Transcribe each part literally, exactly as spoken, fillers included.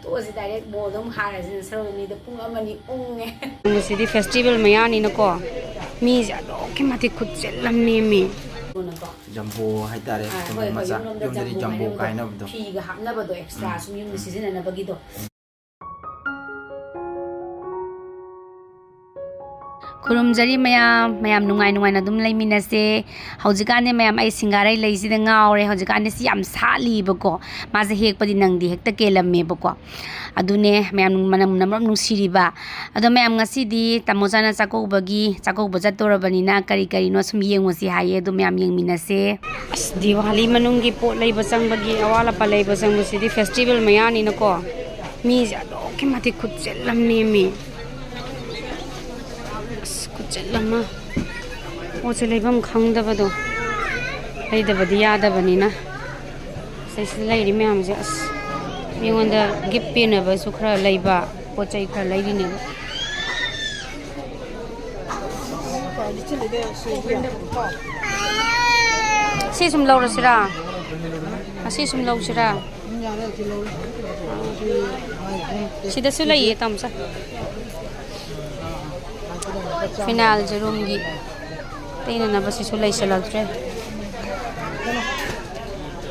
ꯇꯣꯛꯑꯁꯤ, direct ꯃꯣꯜꯗ ꯑꯃꯨꯛ ꯍꯥꯏꯔꯁꯤꯅ ꯁꯔꯣꯖꯤꯅꯤꯗ ꯄꯨꯡ ꯑꯃ ꯑꯅꯤ ꯎꯪꯉꯦ꯫ ꯉꯁꯤꯗꯤ ꯐꯦꯁꯇꯤꯚꯦꯜ ꯃꯌꯥꯅꯤꯅꯀꯣ, ꯃꯤꯁꯦ ꯑꯗꯨꯛꯀꯤ ꯃꯇꯤꯛ ꯈꯨꯠꯆꯤꯜꯂꯝꯅꯦꯃꯤ꯫ ꯑꯗꯨꯅꯀꯣ꯫ ꯖꯝꯕꯣ ꯍꯥꯏꯇꯥꯔꯦ, ꯑꯥ, ꯀꯩꯅꯣ ꯍꯣꯏ, ꯍꯣꯏ, ꯃꯆꯥ, ꯌꯨꯝꯂꯣꯝꯗ ꯌꯨꯝꯗꯗꯤ ꯖꯝꯕꯣ ꯖꯝꯕꯣ ꯍꯥꯏꯅꯕꯗꯣ, ꯀꯥꯏꯅꯕꯗꯣ꯫ ꯐꯤꯒ ꯍꯥꯞꯅꯕꯗꯣ, ꯑꯦꯛꯁꯇ꯭ꯔꯥ ꯎꯝ꯫ ꯁꯨꯝ ꯌꯨꯝꯗ ꯎꯝ꯫ ꯁꯤꯖꯤꯟꯅꯅꯕꯒꯤꯗꯣ꯫ ꯈꯨꯔꯨꯝꯖꯔꯤ ꯃꯌꯥꯝ, ꯃꯌꯥꯝ ꯅꯨꯡꯉꯥꯏ ꯅꯨꯡꯉꯥꯏꯅ ꯑꯗꯨꯝ ꯂꯩꯃꯤꯟꯅꯁꯦ꯫ ꯍꯧꯖꯤꯛꯀꯥꯟꯗꯤ ꯃꯌꯥꯝ ꯑꯩ ꯁꯤꯡꯒꯥꯔꯩ ꯂꯩꯁꯤꯗ ꯉꯥꯎꯔꯦ꯫ ꯍꯧꯖꯤꯛꯀꯥꯟꯗꯤ ꯁꯤ ꯌꯥꯝ ꯁꯥꯠꯂꯤꯕꯀꯣ꯫ ꯃꯥꯁꯦ ꯍꯦꯛꯄꯗꯤ ꯅꯪꯗꯦ, ꯍꯦꯛꯇ ꯀꯦꯜꯂꯝꯃꯦꯕꯀꯣ꯫ ꯑꯗꯨꯅꯦ ꯃꯌꯥꯝ ꯃꯅꯝ ꯅꯝꯔꯞ ꯅꯨꯡꯁꯤꯔꯤꯕ꯫ ꯑꯗꯣ ꯃꯌꯥꯝ ꯉꯁꯤꯗꯤ ꯇꯥꯃꯣ ꯆꯥꯅ ꯆꯥꯛꯀꯧꯕꯒꯤ, ꯆꯥꯛꯀꯧꯕ ꯆꯠꯇꯣꯔꯕꯅꯤꯅ ꯀꯔꯤ ꯀꯔꯤꯅꯣ ꯁꯨꯝ ꯌꯦꯡꯉꯨꯁꯤ ꯍꯥꯏꯌꯦ꯫ ꯑꯗꯨ ꯃꯌꯥꯝ ꯌꯦꯡꯃꯤꯟꯅꯁꯦ꯫ ꯑꯁ, ꯗꯤꯋꯥꯂꯤ ꯃꯅꯨꯡꯒꯤ ꯄꯣꯠ ꯂꯩꯕ ꯆꯪꯕꯒꯤ, ꯑꯋꯥꯠ ꯑꯄꯥ ꯂꯩꯕ ꯆꯪꯕꯁꯤꯗꯤ ꯐꯦꯁꯇꯤꯚꯦꯜ ꯃꯌꯥꯅꯤꯅꯀꯣ꯫ ꯃꯤꯁꯦ ꯑꯗꯨꯛꯀꯤ ꯃꯇꯤꯛ ꯈꯨꯠꯆꯤꯜꯂꯝꯅꯦꯃꯤ꯫ ꯑꯁ, ꯈꯨꯠꯆꯤꯜ ꯑꯃ꯫ ꯄꯣꯠꯁꯦ ꯂꯩꯐꯝ ꯈꯪꯗꯕꯗꯣ꯫ ꯂꯩꯗꯕꯗꯤ ꯌꯥꯗꯕꯅꯤꯅ꯫ ꯁꯤꯗꯩꯁꯤꯗ ꯂꯩꯔꯤ ꯃꯌꯥꯝꯁꯦ, ꯑꯁ, ꯃꯤꯉꯣꯟꯗ ꯒꯤꯐ ꯄꯤꯅꯕꯁꯨ ꯈꯔ ꯂꯩꯕ, ꯄꯣꯠ ꯆꯩ ꯈꯔ ꯂꯩꯔꯤꯅꯦꯕ꯫ ꯁꯤ ꯁꯨꯝ ꯂꯧꯔꯁꯤꯔꯥ? ꯑꯁꯤ ꯁꯨꯝ ꯂꯧꯁꯤꯔꯥ? ꯁꯤꯗꯁꯨ ꯂꯩꯌꯦ, ꯇꯥꯃꯣꯆꯥ꯫ ꯐꯤꯅꯥꯏꯜꯁꯦ ꯔꯨꯝꯒꯤ ꯇꯩꯅꯅꯕꯁꯤꯁꯨ ꯂꯩꯁꯤꯜꯂꯛꯇ꯭ꯔꯦ꯫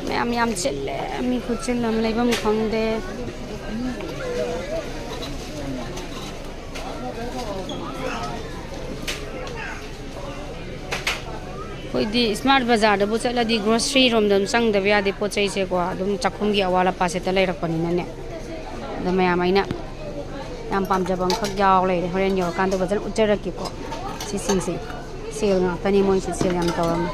ꯃꯌꯥꯝ ꯌꯥꯝ ꯆꯤꯜꯂꯦ, ꯃꯤ ꯈꯨꯠꯆꯤꯟ ꯑꯃ, ꯂꯩꯐꯝ ꯈꯪꯗꯦ꯫ ꯑꯩꯈꯣꯏꯗꯤ ꯏꯁꯃꯥꯔꯠ ꯕꯖꯥꯔꯗꯕꯨ ꯆꯠꯂꯗꯤ ꯒ꯭ꯔꯣꯁꯔꯤ ꯔꯣꯝꯗ ꯑꯗꯨꯝ ꯆꯪꯗꯕ ꯌꯥꯗꯦ꯫ ꯄꯣꯠ ꯆꯩꯁꯦꯀꯣ ꯑꯗꯨꯝ ꯆꯥꯛꯈꯨꯝꯒꯤ ꯑꯋꯥꯠ ꯑꯄꯥꯁꯦ ꯍꯦꯛꯇ ꯂꯩꯔꯛꯄꯅꯤꯅꯅꯦ꯫ ꯑꯗꯣ ꯃꯌꯥꯝ, ꯑꯩꯅ ꯌꯥꯝ ꯄꯥꯝꯖꯕ ꯑꯃꯈꯛ ꯌꯥꯎ ꯂꯩꯔꯦ, ꯍꯣꯔꯦꯟ ꯌꯧꯔꯀꯥꯟꯗ ꯐꯖꯅ ꯎꯠꯆꯔꯛꯀꯦꯀꯣ꯫ ꯁꯤꯁꯤꯡꯁꯦ ꯁꯦꯜ ꯉꯥꯛꯇꯅꯤ, ꯃꯣꯏꯁꯦ ꯁꯦꯜ ꯌꯥꯝ ꯇꯧꯔꯝꯃꯦ꯫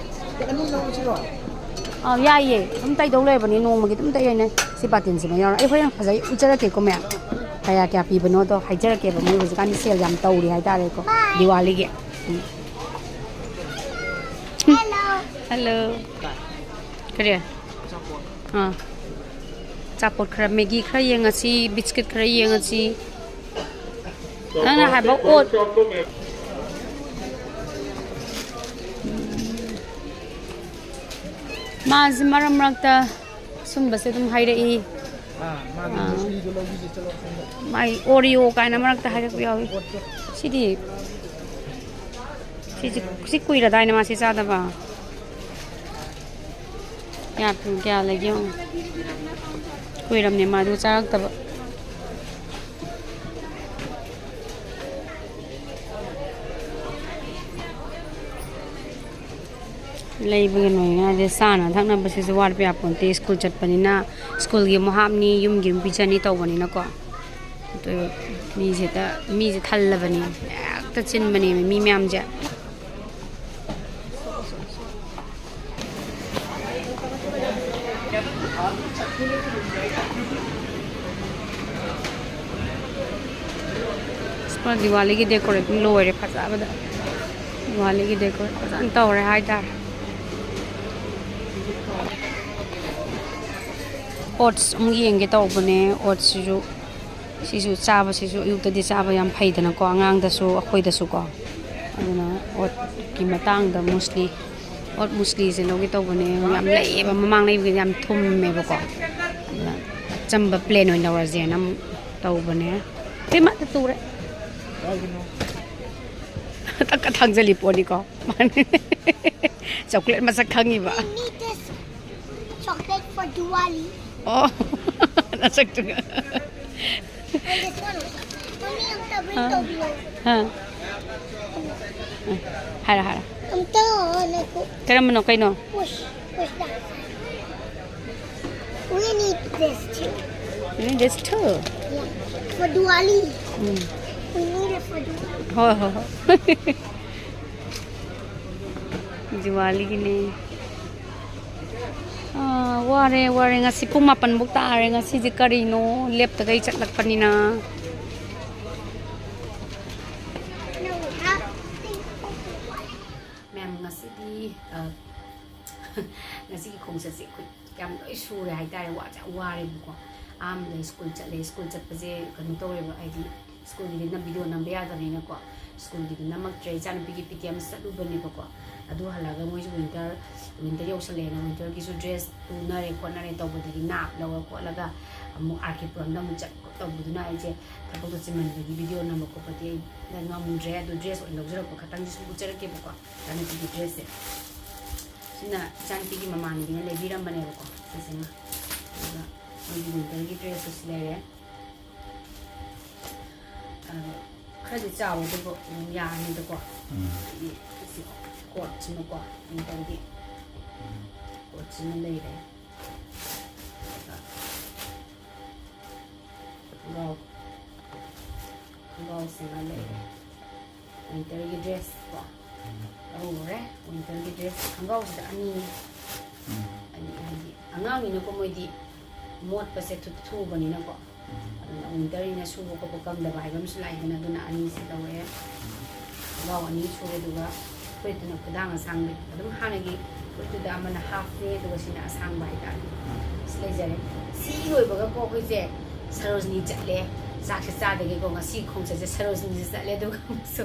ꯑꯥ, ꯌꯥꯏꯌꯦ, ꯑꯗꯨꯝ ꯇꯩꯗꯧ ꯂꯩꯔꯕꯅꯤ, ꯅꯣꯡꯃꯒꯤ ꯑꯗꯨꯝ ꯇꯩ ꯍꯥꯏꯅꯦ꯫ ꯁꯤ ꯕꯥꯇꯤꯟꯁꯤꯃ ꯌꯥꯎꯔ ꯑꯩ ꯍꯣꯔꯦꯟ ꯐꯖꯩ ꯎꯠꯆꯔꯛꯀꯦꯀꯣ ꯃꯌꯥꯝ꯫ ꯀꯌꯥ ꯀꯌꯥ ꯄꯤꯕꯅꯣꯗꯣ ꯍꯥꯏꯖꯔꯛꯀꯦꯕ꯫ ꯃꯣꯏ ꯍꯧꯖꯤꯛꯀꯥꯟꯗꯤ ꯁꯦꯜ ꯌꯥꯝ ꯇꯧꯔꯤ ꯍꯥꯏꯇꯥꯔꯦꯀꯣ, ꯗꯤꯋꯥꯂꯤꯒꯤ꯫ ꯎꯝ꯫ ꯍꯜꯂꯣ꯫ ꯀꯔꯤ? ꯑꯥ꯫ ꯑꯆꯥꯄꯣꯠ ꯈꯔ, ꯃꯦꯒꯤ ꯈꯔ ꯌꯦꯡꯉꯁꯤ, ꯕꯤꯁꯀꯤꯠ ꯈꯔ ꯌꯦꯡꯉꯁꯤ꯫ ꯅꯪꯅ ꯍꯥꯏꯕ ꯑꯣꯠ꯫ ꯃꯥꯁꯦ ꯃꯔꯛ ꯃꯔꯛꯇ ꯁꯨꯝꯕꯁꯦ ꯑꯗꯨꯝ ꯍꯥꯏꯔꯛꯏ꯫ ꯑꯥ, ꯃꯥꯒꯤ ꯑꯥ꯫ ꯃꯨꯁꯂꯤꯗꯣ ꯂꯧꯕꯤꯒꯦ, ꯆꯠꯂꯣ ꯑꯁꯣꯝꯗ꯫ ꯃꯥꯏ ꯑꯣꯔꯤꯑꯣ ꯀꯥꯏꯅ ꯃꯔꯛꯇ ꯍꯥꯏꯔꯛꯄ ꯌꯥꯎꯏ꯫ ꯄꯣꯠꯇꯣ꯫ ꯁꯤꯗꯤ, ꯁꯤꯁꯤ, ꯁꯤ ꯀꯨꯏꯔꯗꯥꯏꯅꯦ ꯃꯥꯁꯤ ꯆꯥꯗꯕ? ꯀꯌꯥ ꯄꯤ-, ꯀꯌꯥ ꯂꯩꯒꯦ ꯌꯦꯡꯉꯣ꯫ ꯀꯨꯏꯔꯝꯅꯦ ꯃꯥꯗꯨ ꯆꯥꯔꯛꯇꯕ꯫ ꯂꯩꯕꯒꯤ ꯅꯣꯏꯉꯥꯏꯁꯦ ꯆꯥꯅ ꯊꯛꯅꯕꯁꯤꯁꯨ ꯋꯥꯠꯄ ꯌꯥꯄꯣꯟꯇꯦ꯫ ꯁ꯭ꯀꯨꯜ ꯆꯠꯄꯅꯤꯅ ꯁ꯭ꯀꯨꯜꯒꯤ ꯑꯃꯨꯛ ꯍꯥꯞꯅꯤ, ꯌꯨꯝꯒꯤ ꯑꯃꯨꯛ ꯄꯤꯖꯅꯤ ꯇꯧꯕꯅꯤꯅꯀꯣ꯫ ꯑꯗꯨ ꯃꯤꯁꯤꯗ, ꯃꯤꯁꯦ ꯊꯜꯂꯕꯅꯤ, ꯍꯦꯛꯇ ꯆꯤꯟꯕꯅꯦꯕ ꯃꯤ ꯃꯌꯥꯝꯁꯦ꯫ ꯑꯁ, ꯄꯨꯔꯥ ꯗꯤꯋꯥꯂꯤꯒꯤ decorate ꯂꯣꯏꯔꯦ ꯐꯖꯕꯗ꯫ ꯗꯤꯋꯥꯂꯤꯒꯤ decorate ꯐꯖꯅ ꯇꯧꯔꯦ ꯍꯥꯏꯇꯥꯔꯦ꯫ Oats ꯑꯃꯨꯛ ꯌꯦꯡꯒꯦ ꯇꯧꯕꯅꯦ꯫ Oatsꯁꯤꯁꯨ, ꯁꯤꯁꯨ ꯆꯥꯕꯁꯤꯁꯨ ꯑꯌꯨꯛꯇꯗꯤ ꯆꯥꯕ ꯌꯥꯝ ꯐꯩꯗꯅꯀꯣ, ꯑꯉꯥꯡꯗꯁꯨ ꯑꯩꯈꯣꯏꯗꯁꯨꯀꯣ꯫ ꯑꯗꯨꯅ oatꯀꯤ ꯃꯇꯥꯡꯗ ꯃꯨꯁꯂꯤ, oat ꯃꯨꯁꯂꯤꯁꯦ ꯂꯧꯒꯦ ꯇꯧꯕꯅꯦ꯫ ꯌꯥꯝ ꯂꯩꯌꯦꯕ, ꯃꯃꯥꯡ ꯂꯩꯕꯒꯤꯗꯤ ꯌꯥꯝ ꯊꯨꯝꯃꯦꯕꯀꯣ꯫ ꯑꯗꯨꯅ ꯑꯆꯝꯕ plain ꯑꯣꯏꯅ ꯂꯧꯔꯁꯦꯅ ꯑꯃꯨꯛ ꯇꯧꯕꯅꯦ꯫ ꯏꯃꯥ, ꯇꯨꯔꯦ꯫ ꯇꯛꯀ ꯊꯥꯡꯖꯜꯂꯤ ꯄꯣꯠꯅꯤꯀꯣ꯫ ꯆꯣꯀ꯭ꯂꯦꯠ ꯃꯁꯛ ꯈꯪꯉꯤꯕ꯫ We need this chocolate for Diwali. ꯑꯣ, ꯅꯁꯛꯇꯨꯒ꯫ And this one. Mommy, ꯑꯝꯇ bring ꯑꯥ꯫ ꯇꯧꯕꯤꯌꯣ꯫ ꯑꯥ꯫ ꯍꯥꯏꯔꯣ, ꯍꯥꯏꯔꯣ꯫ ꯑꯝꯇ ꯉꯥꯏꯈꯣ꯫ ꯀꯔꯝꯕꯅꯣ, ꯀꯩꯅꯣ? Push, push that. We need this too. You need this too? Yeah. For Diwali. Um. We need it for Diwali. ꯍꯣꯏ, ꯍꯣꯏ, ꯍꯣꯏ꯫ ꯗꯤꯋꯥꯂꯤꯒꯤꯅꯦ꯫ ꯑꯥ, ꯋꯥꯔꯦ, ꯋꯥꯔꯦ꯫ ꯉꯁꯤ ꯄꯨꯡ ꯃꯥꯄꯟ ꯐꯥꯎ ꯇꯥꯔꯦ꯫ ꯉꯁꯤꯗꯤ ꯀꯔꯤꯅꯣ? ꯂꯦꯞꯇꯒꯩ ꯆꯠꯂꯛꯄꯅꯤꯅ꯫ ꯃꯌꯥꯝ, ꯉꯁꯤꯗꯤ, ꯑ, ꯉꯁꯤꯒꯤ ꯈꯣꯡꯆꯠꯁꯦ ꯑꯩꯈꯣꯏ ꯌꯥꯝ ꯂꯣꯏ ꯁꯨꯔꯦ ꯍꯥꯏꯇꯥꯔꯦ꯫ ꯋꯥꯁꯦ ꯌꯥꯝ ꯋꯥꯔꯦꯕꯀꯣ꯫ ꯑꯍꯥꯟꯕꯗ ꯁ꯭ꯀꯨꯜ ꯆꯠꯂꯦ, ꯁ꯭ꯀꯨꯜ ꯆꯠꯄꯁꯦ ꯀꯩꯅꯣ ꯇꯧꯔꯦꯕ, ꯍꯥꯏꯗꯤ ꯁ꯭ꯀꯨꯜꯒꯤꯗꯤ ꯅꯝ-, ꯚꯤꯗꯤꯑꯣ ꯅꯝꯕ ꯌꯥꯗꯕꯅꯤꯅꯀꯣ꯫ ꯁ꯭ꯀꯨꯜꯒꯤꯗꯤ ꯅꯝꯃꯛꯇ꯭ꯔꯦ꯫ ꯏꯆꯥꯅꯨꯄꯤꯒꯤ ꯄꯤ ꯇꯤ ꯑꯦꯝ ꯆꯠꯂꯨꯕꯅꯦꯕꯀꯣ꯫ ꯑꯗꯨ ꯍꯜꯂꯛꯑꯒ ꯃꯣꯏꯁꯨ ꯋꯤꯟꯇꯔ ꯋꯤꯟꯇꯔ ꯌꯧꯁꯜꯂꯛꯑꯦꯅ ꯋꯤꯟꯇꯔꯒꯤꯁꯨ ꯗ꯭ꯔꯦꯁ ꯇꯨꯅꯔꯦ ꯈꯣꯠꯅꯔꯦ ꯇꯧꯕꯗꯒꯤ ꯅꯥꯞ ꯂꯧꯔ ꯈꯣꯠꯂꯒ ꯑꯃꯨꯛ ꯑꯥꯔ ꯀꯦ ꯄꯨꯔꯝꯗ ꯑꯃꯨꯛ ꯆꯠ ꯈꯣꯠ ꯇꯧꯕꯗꯨꯅ ꯑꯩꯁꯦ ꯊꯕꯛꯇꯣ ꯆꯤꯟꯃꯟꯕꯒꯤ ꯚꯤꯗꯤꯑꯣ ꯅꯝꯕ ꯈꯣꯠꯄꯗꯤ ꯑꯩ ꯉꯝꯗ꯭ꯔꯦ꯫ ꯑꯗꯨ ꯗ꯭ꯔꯦꯁ ꯑꯣꯏꯅ ꯂꯧꯖꯔꯛꯄ ꯈꯛꯇꯪꯁꯤꯁꯨ ꯎꯠꯆꯔꯛꯀꯦꯕꯀꯣ꯫ ꯏꯆꯥꯅꯨꯄꯤꯒꯤ ꯗ꯭ꯔꯦꯁꯁꯦ ꯁꯤꯅ ꯏꯆꯥꯅꯨꯄꯤꯒꯤ ꯃꯃꯥꯟꯅꯕꯤꯅ ꯂꯩꯕꯤꯔꯝꯕꯅꯦꯕꯀꯣ꯫ ꯁꯤꯁꯤꯅ ꯑꯗꯨꯒ ꯃꯣꯏꯒꯤ ꯋꯤꯟꯇꯔꯒꯤ ꯗ꯭ꯔꯦꯁꯁꯨ ꯁꯤ ꯂꯩꯔꯦ꯫ ꯑꯗꯣ ꯈꯔꯗꯤ ꯆꯥꯎꯋꯦ ꯑꯗꯨꯕꯨ ꯑꯗꯨꯝ ꯌꯥꯔꯅꯤꯗꯀꯣ꯫ ꯎꯝ꯫ ꯑꯗꯒꯤ ꯁꯤ ꯀꯣꯠꯁꯤꯃꯀꯣ ꯋꯤꯟꯇꯔꯒꯤ ꯀꯣꯠꯁꯤꯃ ꯂꯩꯔꯦ꯫ ꯑꯗꯨꯒ ꯈꯣꯡꯒ꯭ꯔꯥꯎ ꯈꯣꯡꯒ꯭ꯔꯥꯎꯁꯤꯃ ꯂꯩꯔꯦ꯫ ꯋꯤꯟꯇꯔꯒꯤ ꯗ꯭ꯔꯦꯁ ꯀꯣ ꯂꯧꯔꯨꯔꯦ꯫ ꯋꯤꯟꯇꯔꯒꯤ ꯗ꯭ꯔꯦꯁ ꯈꯣꯡꯒ꯭ꯔꯥꯎꯁꯤꯗ ꯑꯅꯤ ꯑꯅꯤ ꯍꯥꯏꯗꯤ ꯑꯉꯥꯡꯅꯤꯅꯀꯣ ꯃꯣꯏꯗꯤ ꯃꯣꯠꯄꯁꯦ ꯊꯨ- ꯊꯨꯕꯅꯤꯅꯀꯣ꯫ ꯑꯗꯨꯅ ꯋꯤꯟꯇꯔꯅꯤꯅ ꯁꯨꯕ ꯈꯣꯠꯄ ꯀꯝꯗꯕ ꯍꯥꯏꯕ ꯑꯃꯁꯨ ꯂꯥꯛꯏꯗꯅ꯫ ꯑꯗꯨꯅ ꯑꯅꯤꯁꯤ ꯂꯧꯔꯦ꯫ ꯈꯣꯡꯒ꯭ꯔꯥꯎ ꯑꯅꯤ ꯁꯨꯔꯦ꯫ ꯑꯗꯨꯒ ꯐꯨꯔꯤꯠꯇꯨꯅ ꯈꯨꯗꯥꯡ ꯑꯁꯥꯡꯕꯤ꯫ ꯑꯗꯨꯝ ꯍꯥꯟꯅꯒꯤ ꯐꯨꯔꯤꯠꯇꯨꯗ ꯑꯃꯅ ꯍꯥꯐꯅꯦ ꯑꯗꯨꯒ ꯁꯤꯅ ꯑꯁꯥꯡꯕ ꯍꯥꯏꯇꯥꯔꯦ꯫ ꯁꯤ ꯂꯩꯖꯔꯦ꯫ ꯁꯤ ꯂꯣꯏꯕꯒꯀꯣ ꯑꯩꯈꯣꯏꯁꯦ ꯁꯔꯣꯖꯅꯤ ꯆꯠꯂꯦ꯫ ꯆꯥꯛꯁꯦ ꯆꯥꯗꯒꯦꯀꯣ ꯉꯁꯤ ꯈꯣꯡꯆꯠꯁꯦ ꯁꯔꯣꯖꯅꯤꯁꯦ ꯆꯠꯂꯦ꯫ ꯑꯗꯨꯒ ꯑꯃꯨꯛꯁꯨ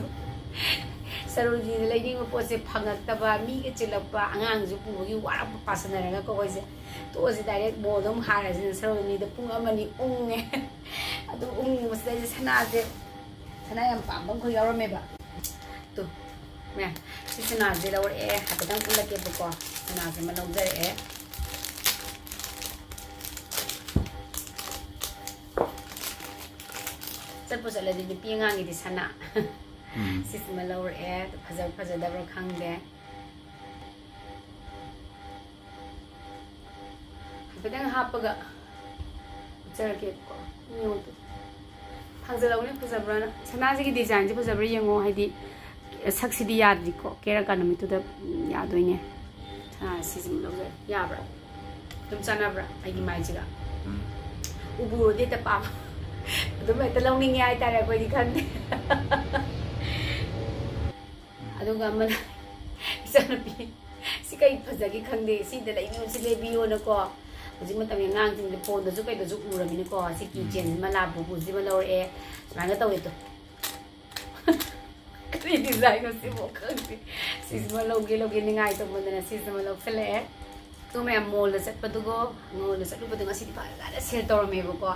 ꯁꯔꯣꯖꯅꯤꯗ ꯂꯩꯅꯤꯡꯕ ꯄꯣꯠꯁꯦ ꯐꯪꯉꯛꯇꯕ, ꯃꯤꯒ ꯆꯤꯜꯂꯛꯄ, ꯑꯉꯥꯡꯁꯨ ꯄꯨꯕꯒꯤ ꯋꯥꯔꯛꯄ ꯄꯥꯁꯟꯅꯔꯒꯀꯣ ꯑꯩꯈꯣꯏꯁꯦ ꯇꯣꯛꯑꯁꯤ ꯗꯥꯏꯔꯦꯛ ꯃꯣꯜꯗ ꯑꯃꯨꯛ ꯍꯥꯏꯔꯁꯤꯅ ꯁꯔꯣꯖꯅꯤꯗ ꯄꯨꯡ ꯑꯃꯅꯤ ꯎꯪꯉꯦ꯫ ꯑꯗꯨ ꯎꯪꯕꯁꯤꯗꯩꯁꯤꯗ ꯁꯅꯥꯁꯦ ꯁꯅꯥ ꯌꯥꯝ ꯄꯥꯝꯕ ꯑꯃꯈꯛ ꯌꯥꯎꯔꯝꯃꯦꯕ꯫ ꯇꯨ ꯃꯌꯥꯝ ꯁꯤ ꯁꯅꯥꯁꯦ ꯂꯧꯔꯛꯑꯦ꯫ ꯍꯥꯏꯐꯦꯠꯇꯪ ꯎꯠꯂꯛꯀꯦꯕꯀꯣ꯫ ꯁꯅꯥꯁꯤꯃ ꯂꯧꯖꯔꯛꯑꯦ꯫ ꯆꯠꯄꯨ ꯆꯠꯂꯗꯤ ꯅꯨꯄꯤ ꯑꯉꯥꯡꯒꯤꯗꯤ ꯁꯅꯥ꯫ ꯎꯝ꯫ ꯁꯤꯁꯤꯃ ꯂꯧꯔꯛꯑꯦ꯫ ꯐꯖꯕ ꯐꯖꯗꯕ꯭ꯔꯥ ꯈꯪꯗꯦ꯫ ꯍꯥꯏꯐꯦꯠꯇꯪ ꯍꯥꯞꯄꯒ ꯎꯠꯆꯔꯛꯀꯦꯕꯀꯣ꯫ ꯌꯦꯡꯉꯣ ꯇꯨ꯫ ꯊꯥꯡꯖꯜꯍꯧꯅꯦ ꯐꯖꯕ꯭ꯔꯥꯅ꯫ ꯁꯅꯥꯁꯤꯒꯤ ꯗꯤꯖꯥꯏꯟꯁꯦ ꯐꯖꯕ꯭ꯔꯥ ꯌꯦꯡꯉꯣ꯫ ꯍꯥꯏꯗꯤ ꯁꯛꯁꯤꯗꯤ ꯌꯥꯗ꯭ꯔꯤꯀꯣ꯫ ꯀꯦꯔꯛꯀꯥꯟ ꯅꯨꯃꯤꯠꯇꯨꯗ ꯌꯥꯗꯣꯏꯅꯦ꯫ ꯁꯅꯥ ꯁꯤꯁꯤꯃ ꯂꯧꯖꯔꯦ꯫ ꯌꯥꯕ꯭ꯔꯥ? ꯑꯗꯨꯝ ꯆꯥꯟꯅꯕ꯭ꯔꯥ ꯑꯩꯒꯤ ꯃꯥꯏꯁꯤꯒ? ꯎꯝ꯫ ꯎꯕꯨ ꯎꯔꯗꯤ ꯍꯦꯛꯇ ꯄꯥꯝꯕ꯫ ꯑꯗꯨꯝ ꯍꯦꯛꯇ ꯂꯧꯅꯤꯡꯉꯦ ꯍꯥꯏꯇꯥꯔꯦ ꯑꯩꯈꯣꯏꯗꯤ ꯈꯪꯗꯦ꯫ ꯑꯗꯨꯒ ꯑꯃꯅ ꯏꯆꯥꯅꯨꯄꯤ ꯁꯤ ꯀꯩ ꯐꯖꯒꯦ ꯈꯪꯗꯦ, ꯁꯤꯗ ꯂꯩꯕꯤꯌꯨ, ꯁꯤ ꯂꯩꯕꯤꯌꯣꯅꯀꯣ꯫ ꯍꯧꯖꯤꯛ ꯃꯇꯝꯒꯤ ꯑꯉꯥꯡꯁꯤꯡꯁꯦ ꯐꯣꯟꯗꯁꯨ ꯀꯩꯗꯁꯨ ꯎꯔꯃꯤꯅꯀꯣ꯫ ꯁꯤ ꯀꯤ ꯎꯝ꯫ ꯆꯦꯟꯁꯤꯃ ꯂꯥꯕꯨꯕꯨꯁꯤꯃ ꯂꯧꯔꯛꯑꯦ꯫ ꯁꯨꯃꯥꯏꯅ ꯇꯧꯋꯦ ꯇꯨ꯫ ꯀꯔꯤ ꯗꯤꯖꯥꯏꯟꯅꯣ ꯁꯤꯕꯣ ꯈꯪꯗꯦ꯫ ꯁꯤꯁꯤꯃ ꯂꯧꯒꯦ ꯂꯧꯒꯦ ꯅꯤꯡꯉꯥꯏ ꯇꯧꯃꯟꯗꯅ ꯁꯤꯁꯤꯃ ꯂꯧꯁꯜꯂꯛꯑꯦ꯫ ꯑꯗꯣ ꯃꯌꯥꯝ ꯃꯣꯜꯗ ꯆꯠꯄꯗꯨꯒꯣ, ꯃꯣꯜꯗ ꯆꯠꯂꯨꯕꯗꯣ ꯉꯁꯤꯗꯤ ꯐꯖꯅ ꯁꯦꯜ ꯇꯧꯔꯝꯃꯦꯕꯀꯣ꯫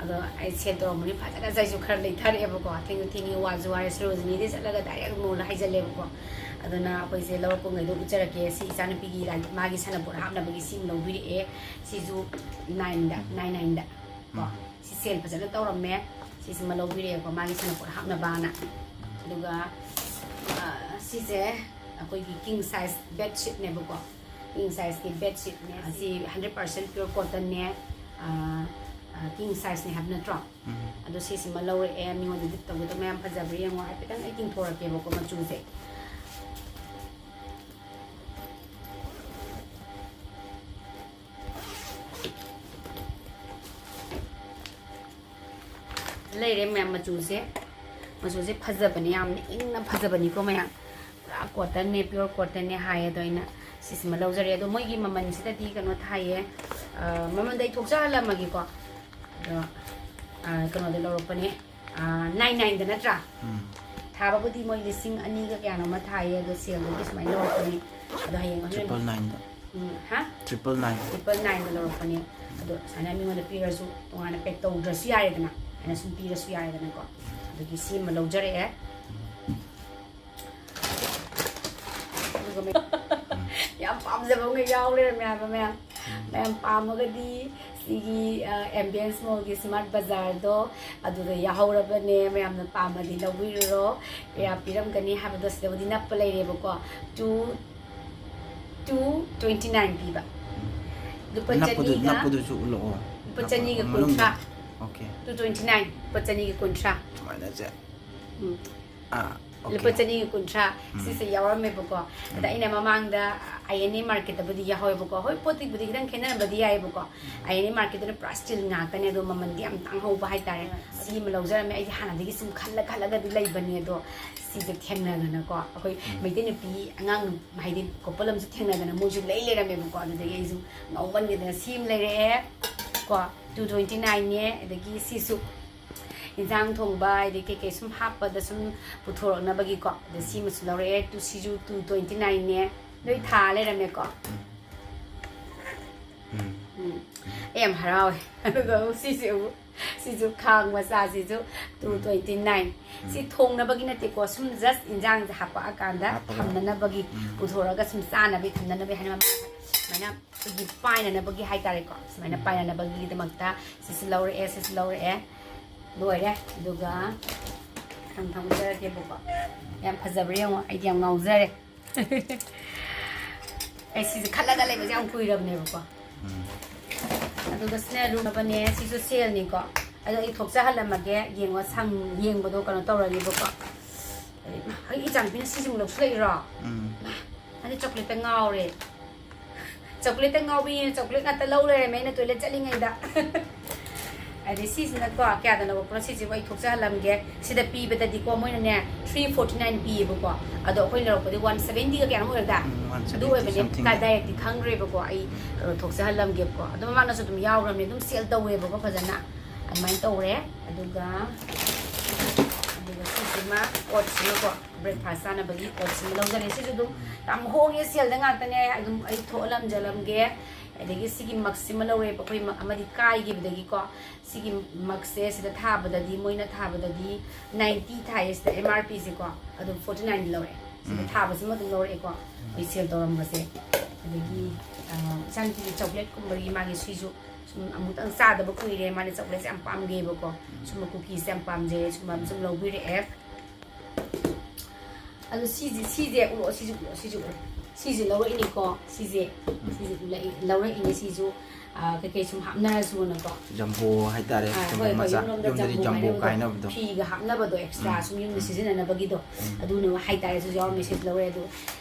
ꯑꯗꯣ ꯑꯩ ꯁꯦꯜ ꯇꯧꯔꯝꯕꯅꯤ ꯐꯖꯅ ꯑꯩꯁꯨ ꯈꯔ ꯂꯩꯊꯔꯛꯑꯦꯕꯀꯣ꯫ ꯊꯦꯡꯁꯨ ꯊꯦꯡꯉꯤ, ꯋꯥꯁꯨ ꯋꯥꯔꯦ, ꯁꯔꯣꯖꯤꯅꯤꯗꯤ ꯆꯠꯂꯒ ꯗꯥꯏꯔꯦꯛ ꯃꯣꯜꯗ ꯍꯥꯏꯖꯜꯂꯦꯕꯀꯣ꯫ ꯑꯗꯨꯅ ꯑꯩꯈꯣꯏꯁꯦ ꯂꯧꯔꯛꯄꯉꯩꯗꯣ ꯎꯠꯆꯔꯛꯀꯦ꯫ ꯁꯤ ꯏꯆꯥꯅꯨꯄꯤꯒꯤ ꯂꯥꯏꯔꯤꯛ, ꯃꯥꯒꯤ ꯁꯥꯟꯅꯄꯣꯠ ꯍꯥꯞꯅꯕꯒꯤ ꯁꯤ ꯑꯃ ꯂꯧꯕꯤꯔꯛꯑꯦ꯫ ꯁꯤꯁꯨ ꯅꯥꯏꯟꯗ, ꯅꯥꯏꯟ ꯅꯥꯏꯟꯗ ꯀꯣ꯫ ꯎꯝ꯫ ꯁꯤ ꯁꯦꯜ ꯐꯖꯅ ꯇꯧꯔꯝꯃꯦ꯫ ꯁꯤꯁꯤꯃ ꯂꯧꯕꯤꯔꯛꯑꯦꯀꯣ, ꯃꯥꯒꯤ ꯁꯥꯟꯅꯄꯣꯠ ꯍꯥꯞꯅꯕꯅ꯫ ꯑꯗꯨꯒ, ꯑ, ꯁꯤꯁꯦ ꯑꯩꯈꯣꯏꯒꯤ king size bed sheetꯅꯦꯕꯀꯣ꯫ King sizeꯀꯤ bed sheetꯅꯦ꯫ ꯑꯁꯤ hundred percent pure cottonꯅꯦ꯫ ꯑ, ꯑ, king sizeꯅꯦ ꯍꯥꯏꯕ ꯅꯠꯇ꯭ꯔꯣ? ꯎꯝ꯫ ꯑꯗꯣ ꯁꯤꯁꯤꯃ ꯂꯧꯔꯛꯑꯦ꯫ ꯃꯤꯉꯣꯟꯗ ꯒꯤꯐ ꯇꯧꯒꯗꯕ ꯃꯌꯥꯝ ꯐꯖꯕ꯭ꯔꯥ ꯌꯦꯡꯉꯣ꯫ ꯍꯥꯏꯐꯦꯠꯇꯪ ꯑꯩ ꯇꯤꯡꯊꯣꯔꯛꯀꯦꯕꯀꯣ ꯃꯆꯨꯁꯦ꯫ ꯂꯩꯔꯦ ꯃꯌꯥꯝ ꯃꯆꯨꯁꯦ꯫ ꯃꯆꯨꯁꯦ ꯐꯖꯕꯅꯦ, ꯌꯥꯝꯅ ꯏꯪꯅ ꯐꯖꯕꯅꯤꯀꯣ ꯃꯌꯥꯝ꯫ ꯄꯨꯔꯥ cottonꯅꯦ, pure cottonꯅꯦ ꯍꯥꯏꯌꯦ꯫ ꯑꯗꯣ ꯑꯩꯅ ꯁꯤꯁꯤꯃ ꯂꯧꯖꯔꯦ꯫ ꯑꯗꯣ ꯃꯣꯏꯒꯤ ꯃꯃꯜꯁꯤꯗꯗꯤ ꯀꯩꯅꯣ ꯊꯥꯏꯌꯦ, ꯑ, ꯃꯃꯜꯗ ꯑꯩ ꯊꯣꯛꯆꯍꯜꯂꯝꯃꯒꯦꯀꯣ꯫ ꯑꯗꯣ, ꯑ, ꯀꯩꯅꯣꯗ ꯂꯧꯔꯛꯄꯅꯦ, ꯑ, nine nineꯗ ꯅꯠꯇ꯭ꯔꯥ? ꯎꯝ꯫ ꯊꯥꯕꯕꯨꯗꯤ ꯃꯣꯏ ꯂꯤꯁꯤꯡ ꯑꯅꯤꯒ ꯀꯌꯥꯅꯣ ꯑꯃ ꯊꯥꯏꯌꯦ, ꯑꯗꯣ ꯁꯦꯜꯗꯒꯤ ꯁꯨꯃꯥꯏꯅ ꯂꯧꯔꯛꯄꯅꯦ꯫ ꯑꯗꯣ ꯍꯌꯦꯡ ꯍꯣꯔꯦꯟ triple nineꯗ꯫ ꯎꯝ, ꯍꯥ? Triple nine꯫ Triple nineꯗ ꯂꯧꯔꯛꯄꯅꯦ꯫ ꯑꯗꯣ ꯁꯨꯃꯥꯏꯅ ꯃꯤꯉꯣꯟꯗ ꯄꯤꯔꯁꯨ ꯇꯣꯉꯥꯟꯅ pack ꯇꯧꯗ꯭ꯔꯁꯨ ꯌꯥꯔꯦꯗꯅ, ꯑꯩꯅ ꯁꯨꯝ ꯄꯤꯔꯁꯨ ꯌꯥꯔꯦꯗꯅꯀꯣ꯫ ꯑꯗꯒꯤ ꯁꯤ ꯑꯃ ꯂꯧꯖꯔꯛꯑꯦ꯫ ꯑꯗꯨꯒ ꯃꯌꯥꯝ ꯌꯥꯝ ꯄꯥꯝꯖꯕ ꯑꯃꯒ ꯌꯥꯎ ꯂꯩꯔꯝꯃꯦ ꯍꯥꯏꯕ ꯃꯌꯥꯝ꯫ ꯃꯌꯥꯝ ꯄꯥꯝꯃꯒꯗꯤ ꯁꯤꯒꯤ, ꯑ, Ambience Mallꯒꯤ Smart Bazaarꯗꯣ ꯑꯗꯨꯗ ꯌꯥꯍꯧꯔꯕꯅꯦ꯫ ꯃꯌꯥꯝꯅ ꯄꯥꯝꯃꯗꯤ ꯂꯧꯕꯤꯔꯨꯔꯣ꯫ ꯀꯌꯥ ꯄꯤꯔꯝꯒꯅꯤ ꯍꯥꯏꯕꯗꯣ ꯁꯤꯗꯕꯨꯗꯤ ꯅꯞꯄ ꯂꯩꯔꯦꯕꯀꯣ꯫ Two, two twenty nine ꯄꯤꯕ꯫ ꯂꯨꯄꯥ ꯅꯞꯄꯗꯨ, ꯆꯅꯤꯒ, ꯅꯞꯄꯗꯨꯁꯨ ꯎꯠꯂꯛꯑꯣ꯫ ꯂꯨꯄꯥ ꯅꯞꯄꯗꯣ ꯆꯅꯤꯒ ꯃꯅꯨꯡꯗ꯫ ꯀꯨꯟꯊ꯭ꯔꯥ꯫ Okay꯫ Two twenty nine, ꯂꯨꯄꯥ ꯆꯅꯤꯒ ꯀꯨꯟꯊ꯭ꯔꯥ꯫ ꯁꯨꯃꯥꯏꯅꯁꯦ꯫ ꯎꯝ꯫ ꯑꯥ, okay꯫ ꯂꯨꯄꯥ ꯆꯅꯤꯒ ꯀꯨꯟꯊ꯭ꯔꯥ ꯎꯝ꯫ ꯁꯤꯁꯦ ꯌꯥꯎꯔꯝꯃꯦꯕꯀꯣ꯫ ꯑꯗ ꯎꯝ꯫ ꯑꯩꯅ ꯃꯃꯥꯡꯗ I N A marketꯇꯕꯨꯗꯤ ꯌꯥꯍꯧꯋꯦꯕꯀꯣ꯫ ꯍꯣꯏ, ꯄꯣꯠꯇꯤꯕꯨꯗꯤ ꯈꯤꯇꯪ ꯈꯦꯠꯅꯔꯝꯕꯗꯤ ꯌꯥꯏꯌꯦꯕꯀꯣ꯫ I N A marketꯇꯨꯅ ꯄꯨꯔꯥ steel ꯉꯥꯛꯇꯅꯦ, ꯑꯗꯣ ꯃꯃꯜꯗꯤ ꯌꯥꯝ ꯇꯥꯡꯍꯧꯕ ꯍꯥꯏꯇꯥꯔꯦ꯫ ꯁꯤ ꯑꯃ ꯂꯧꯖꯔꯝꯃꯦ꯫ ꯑꯩꯗꯤ ꯍꯥꯟꯅꯗꯒꯤ ꯁꯨꯝ ꯈꯜꯂ ꯈꯜꯂꯒꯗꯤ ꯂꯩꯕꯅꯦ, ꯑꯗꯣ ꯁꯤꯁꯦ ꯊꯦꯡꯅꯗꯅꯀꯣ, ꯑꯩꯈꯣꯏ ꯎꯝ꯫ ꯃꯩꯇꯩ ꯅꯨꯄꯤ ꯑꯉꯥꯡ ꯍꯥꯏꯗꯤ couple ꯑꯃꯁꯨ ꯊꯦꯡꯅꯗꯅ ꯃꯣꯏꯁꯨ ꯂꯩ ꯂꯩꯔꯝꯃꯦꯕꯀꯣ꯫ ꯑꯗꯨꯗꯒꯤ ꯑꯩꯁꯨ ꯉꯥꯎꯃꯟꯒꯤꯗꯅ ꯁꯤ ꯑꯃ ꯂꯩꯔꯛꯑꯦ ꯀꯣ꯫ Two twenty nineꯅꯦ꯫ ꯑꯗꯒꯤ ꯁꯤꯁꯨ ꯏꯟꯖꯥꯡ ꯊꯣꯡꯕ, ꯍꯥꯏꯗꯤ ꯀꯩꯀꯩ ꯁꯨꯝ ꯍꯥꯞꯄꯗ ꯁꯨꯝ ꯄꯨꯊꯣꯔꯛꯅꯕꯒꯤꯀꯣ꯫ ꯑꯗ ꯁꯤꯃꯁꯨ ꯂꯧꯔꯛꯑꯦ꯫ ꯇꯨ, ꯁꯤꯁꯨ two twenty nine ꯅꯦ꯫ ꯂꯣꯏ ꯊꯥ ꯂꯩꯔꯝꯃꯦꯀꯣ꯫ ꯎꯝ꯫ ꯎꯝ꯫ ꯑꯩ ꯌꯥꯝ ꯍꯔꯥꯎꯋꯦ꯫ ꯑꯗꯨꯒ ꯑꯃꯨꯛ ꯁꯤꯁꯦ ꯑꯃꯨꯛ, ꯁꯤꯁꯨ ꯈꯥꯡ ꯃꯆꯥꯁꯤꯁꯨ two twenty nine꯫ ꯁꯤ ꯊꯣꯡꯅꯕꯒꯤ ꯅꯠꯇꯦꯀꯣ, ꯁꯨꯝ just ꯏꯟꯖꯥꯡꯁꯦ ꯍꯥꯞꯄꯛꯑꯀꯥꯟꯗ ꯍꯥꯞꯄꯒ꯫ ꯊꯝꯅꯅꯕꯒꯤ, ꯎꯝ꯫ ꯄꯨꯊꯣꯔꯒ ꯁꯨꯝ ꯆꯥꯅꯕꯒꯤ, ꯊꯝꯅꯅꯕꯒꯤ ꯍꯥꯏꯅ ꯃꯃꯥꯡ ꯁꯨꯃꯥꯏꯅ ꯑꯩꯈꯣꯏꯒꯤ ꯄꯥꯏꯅꯅꯕꯒꯤ ꯍꯥꯏꯇꯥꯔꯦꯀꯣ꯫ ꯁꯨꯃꯥꯏꯅ ꯎꯝ꯫ ꯄꯥꯏꯅꯅꯕꯒꯤꯗꯃꯛꯇ ꯁꯤꯁꯨ ꯂꯧꯔꯛꯑꯦ, ꯁꯤꯁꯨ ꯂꯧꯔꯛꯑꯦ꯫ ꯂꯣꯏꯔꯦ꯫ ꯑꯗꯨꯒ ꯊꯝ-, ꯊꯝꯖꯔꯒꯦꯕꯀꯣ꯫ ꯌꯥꯝ ꯐꯖꯕ꯭ꯔꯥ ꯌꯦꯡꯉꯣ, ꯑꯩꯗꯤ ꯌꯥꯝ ꯉꯥꯎꯖꯔꯦ꯫ ꯑꯩ ꯁꯤꯁꯦ ꯈꯜꯂꯒ ꯂꯩꯕꯁꯦ ꯌꯥꯝ ꯀꯨꯏꯔꯕꯅꯦꯕꯀꯣ꯫ ꯎꯝ꯫ ꯑꯗꯨꯒ ꯁꯤꯅ ꯂꯨꯅꯕꯅꯦ, ꯁꯤꯁꯨ ꯁꯦꯜꯅꯤꯀꯣ꯫ ꯑꯗꯣ ꯑꯩ ꯊꯣꯛꯆꯍꯜꯂꯝꯃꯒꯦ, ꯌꯦꯡꯉꯣ, ꯁꯪ-, ꯌꯦꯡꯕꯗꯣ ꯀꯩꯅꯣ ꯇꯧꯔꯅꯤꯕꯀꯣ꯫ ꯑꯩ ꯏꯆꯥꯅꯨꯄꯤꯅ ꯁꯤꯁꯤꯃꯨꯛ ꯂꯧꯁꯤꯜꯂꯛꯏꯔꯣ? ꯎꯝ꯫ ꯃꯥꯗꯤ ꯆꯣꯀ꯭ꯂꯦꯠꯇ ꯉꯥꯎꯔꯦ꯫ ꯆꯣꯀ꯭ꯂꯦꯠꯇ ꯉꯥꯎꯕꯤ, ꯆꯣꯀ꯭ꯂꯦꯠ ꯉꯥꯛꯇ ꯂꯧ ꯂꯩꯔꯝꯃꯦ ꯑꯩꯅ ꯇꯣꯏꯂꯦꯠ ꯆꯠꯂꯤꯉꯩꯗ꯫ ꯑꯗꯩ ꯁꯤꯁꯤꯅꯀꯣ, ꯀꯌꯥꯗ ꯂꯧꯔꯛꯄꯅꯣ ꯁꯤꯁꯤꯕꯨ ꯑꯩ ꯊꯣꯛꯆꯍꯜꯂꯝꯒꯦ꯫ ꯁꯤꯗ ꯄꯤꯕꯗꯗꯤꯀꯣ, ꯃꯣꯏꯅꯅꯦ three forty nine ꯄꯤꯌꯦꯕꯀꯣ, ꯑꯗꯣ ꯑꯩꯈꯣꯏꯅ ꯂꯧꯔꯛꯄꯗꯤ one seventy ꯒ ꯀꯌꯥꯅꯣꯝ ꯑꯣꯏꯔꯗ? ꯎꯝ, one seventy ꯑꯗꯨ ꯑꯣꯏꯕꯅꯦ꯫ Something꯫ Direct ꯇꯤ ꯈꯪꯗ꯭ꯔꯦꯕꯀꯣ, ꯑꯩ ꯀꯩꯅꯣ ꯊꯣꯛꯆꯍꯜꯂꯝꯒꯦꯕꯀꯣ꯫ ꯑꯗꯣ ꯃꯃꯥꯡꯗꯁꯨ ꯑꯗꯨꯝ ꯌꯥꯎꯈ꯭ꯔꯕꯅꯦ, ꯑꯗꯨꯝ ꯁꯦꯜ ꯇꯧꯋꯦꯕꯀꯣ ꯐꯖꯅ꯫ ꯑꯗꯨꯃꯥꯏꯅ ꯇꯧꯔꯦ꯫ ꯑꯗꯨꯒ, ꯑꯗꯨꯒ ꯁꯤꯁꯤꯃ ꯑꯣꯠꯁꯤꯃꯀꯣ, breakfast ꯆꯥꯅꯕꯒꯤ ꯑꯣꯠꯁꯤꯃ ꯂꯧꯖꯔꯦ꯫ ꯁꯤꯁꯨ ꯑꯗꯨꯝ ꯌꯥꯝ ꯍꯣꯡꯉꯦ, ꯁꯦꯜꯗ ꯉꯥꯛꯇꯅꯦ꯫ ꯑꯗꯨꯝ ꯑꯩ ꯊꯣꯛꯍꯜꯂꯝꯖꯔꯝꯒꯦ꯫ ꯑꯗꯒꯤ ꯁꯤꯒꯤ ꯃꯛꯁꯤꯃ ꯂꯧꯔꯦꯕ ꯑꯩꯈꯣꯏ, ꯃꯛ ꯑꯃꯗꯤ ꯀꯥꯏꯈꯤꯕꯗꯒꯤꯀꯣ꯫ ꯁꯤꯒꯤ ꯃꯛꯁꯦ ꯁꯤꯗ ꯊꯥꯕꯗꯗꯤ, ꯃꯣꯏꯅ ꯊꯥꯕꯗꯗꯤ ninety ꯊꯥꯏꯌꯦ ꯁꯤꯗ, M R P ꯁꯦꯀꯣ꯫ ꯑꯗꯨꯝ forty nine ꯂꯧꯔꯛꯑꯦ꯫ ꯁꯤꯗ ꯎꯝ꯫ ꯊꯥꯕꯁꯤꯃ ꯑꯗꯨꯝ ꯂꯧꯔꯛꯑꯦꯀꯣ꯫ ꯑꯩꯈꯣꯏ ꯁꯦꯜ ꯇꯧꯔꯝꯕꯁꯦ꯫ ꯑꯗꯒꯤ, ꯑ, ꯏꯆꯥꯅꯨꯄꯤꯒꯤ ꯆꯣꯀ꯭ꯂꯦꯠꯀꯨꯝꯕꯒꯤ ꯃꯥꯒꯤ ꯁꯤꯁꯨ ꯁꯨꯝ ꯑꯃꯨꯛꯇꯪ ꯆꯥꯗꯕ ꯀꯨꯏꯔꯦ꯫ ꯃꯥꯅ ꯆꯣꯀ꯭ꯂꯦꯠꯁꯦ ꯌꯥꯝ ꯄꯥꯝꯒꯦꯕꯀꯣ꯫ ꯁꯨꯝꯕ cookies ꯁꯦ ꯌꯥꯝ ꯄꯥꯝꯖꯩ꯫ ꯁꯨꯝꯕ ꯑꯃ ꯁꯨꯝ ꯂꯧꯕꯤꯔꯛꯑꯦ꯫ ꯑꯗꯣ ꯁꯤꯁꯦ, ꯁꯤꯁꯦ ꯎꯔꯛꯑꯣ, ꯁꯤꯁꯦ ꯎꯔꯛꯑꯣ, ꯁꯤꯁꯦ ꯎꯔꯛꯑꯣ꯫ ꯁꯤꯁꯦ ꯂꯧꯔꯛꯏꯅꯤꯀꯣ, ꯁꯤꯁꯦ, ꯎꯝ꯫ ꯁꯤꯁꯦ ꯎꯔꯛꯏ-, ꯂꯧꯔꯛꯏꯅꯦ ꯁꯤꯁꯨ, ꯑ, ꯀꯩꯀꯩ ꯁꯨꯝ ꯍꯥꯞꯅꯔꯁꯨꯅꯀꯣ꯫ ꯖꯝꯕꯣ ꯍꯥꯏꯇꯥꯔꯦ, ꯑ, ꯖꯝꯕꯣ ꯍꯣꯏ, ꯍꯣꯏ, ꯃꯆꯥ꯫ ꯌꯨꯝꯂꯣꯝꯗ ꯌꯨꯝꯗꯗꯤ ꯖꯝꯕꯣ ꯖꯝꯕꯣ ꯀꯥꯏꯅꯕꯗꯣ꯫ ꯐꯤꯒ ꯍꯥꯞꯅꯕꯗꯣ extra ꯎꯝ, ꯁꯨꯝ ꯌꯨꯝꯗ ꯎꯝ꯫ ꯁꯤꯖꯤꯟꯅꯅꯕꯒꯤꯗꯣ, ꯎꯝ꯫ ꯑꯗꯨꯅ ꯍꯥꯏꯇꯥꯔꯦ, ꯁꯤꯁꯨ ꯌꯥꯎꯔꯝꯃꯦ, ꯁꯤꯁꯨ ꯂꯧꯔꯦ꯫ ꯑꯗꯨ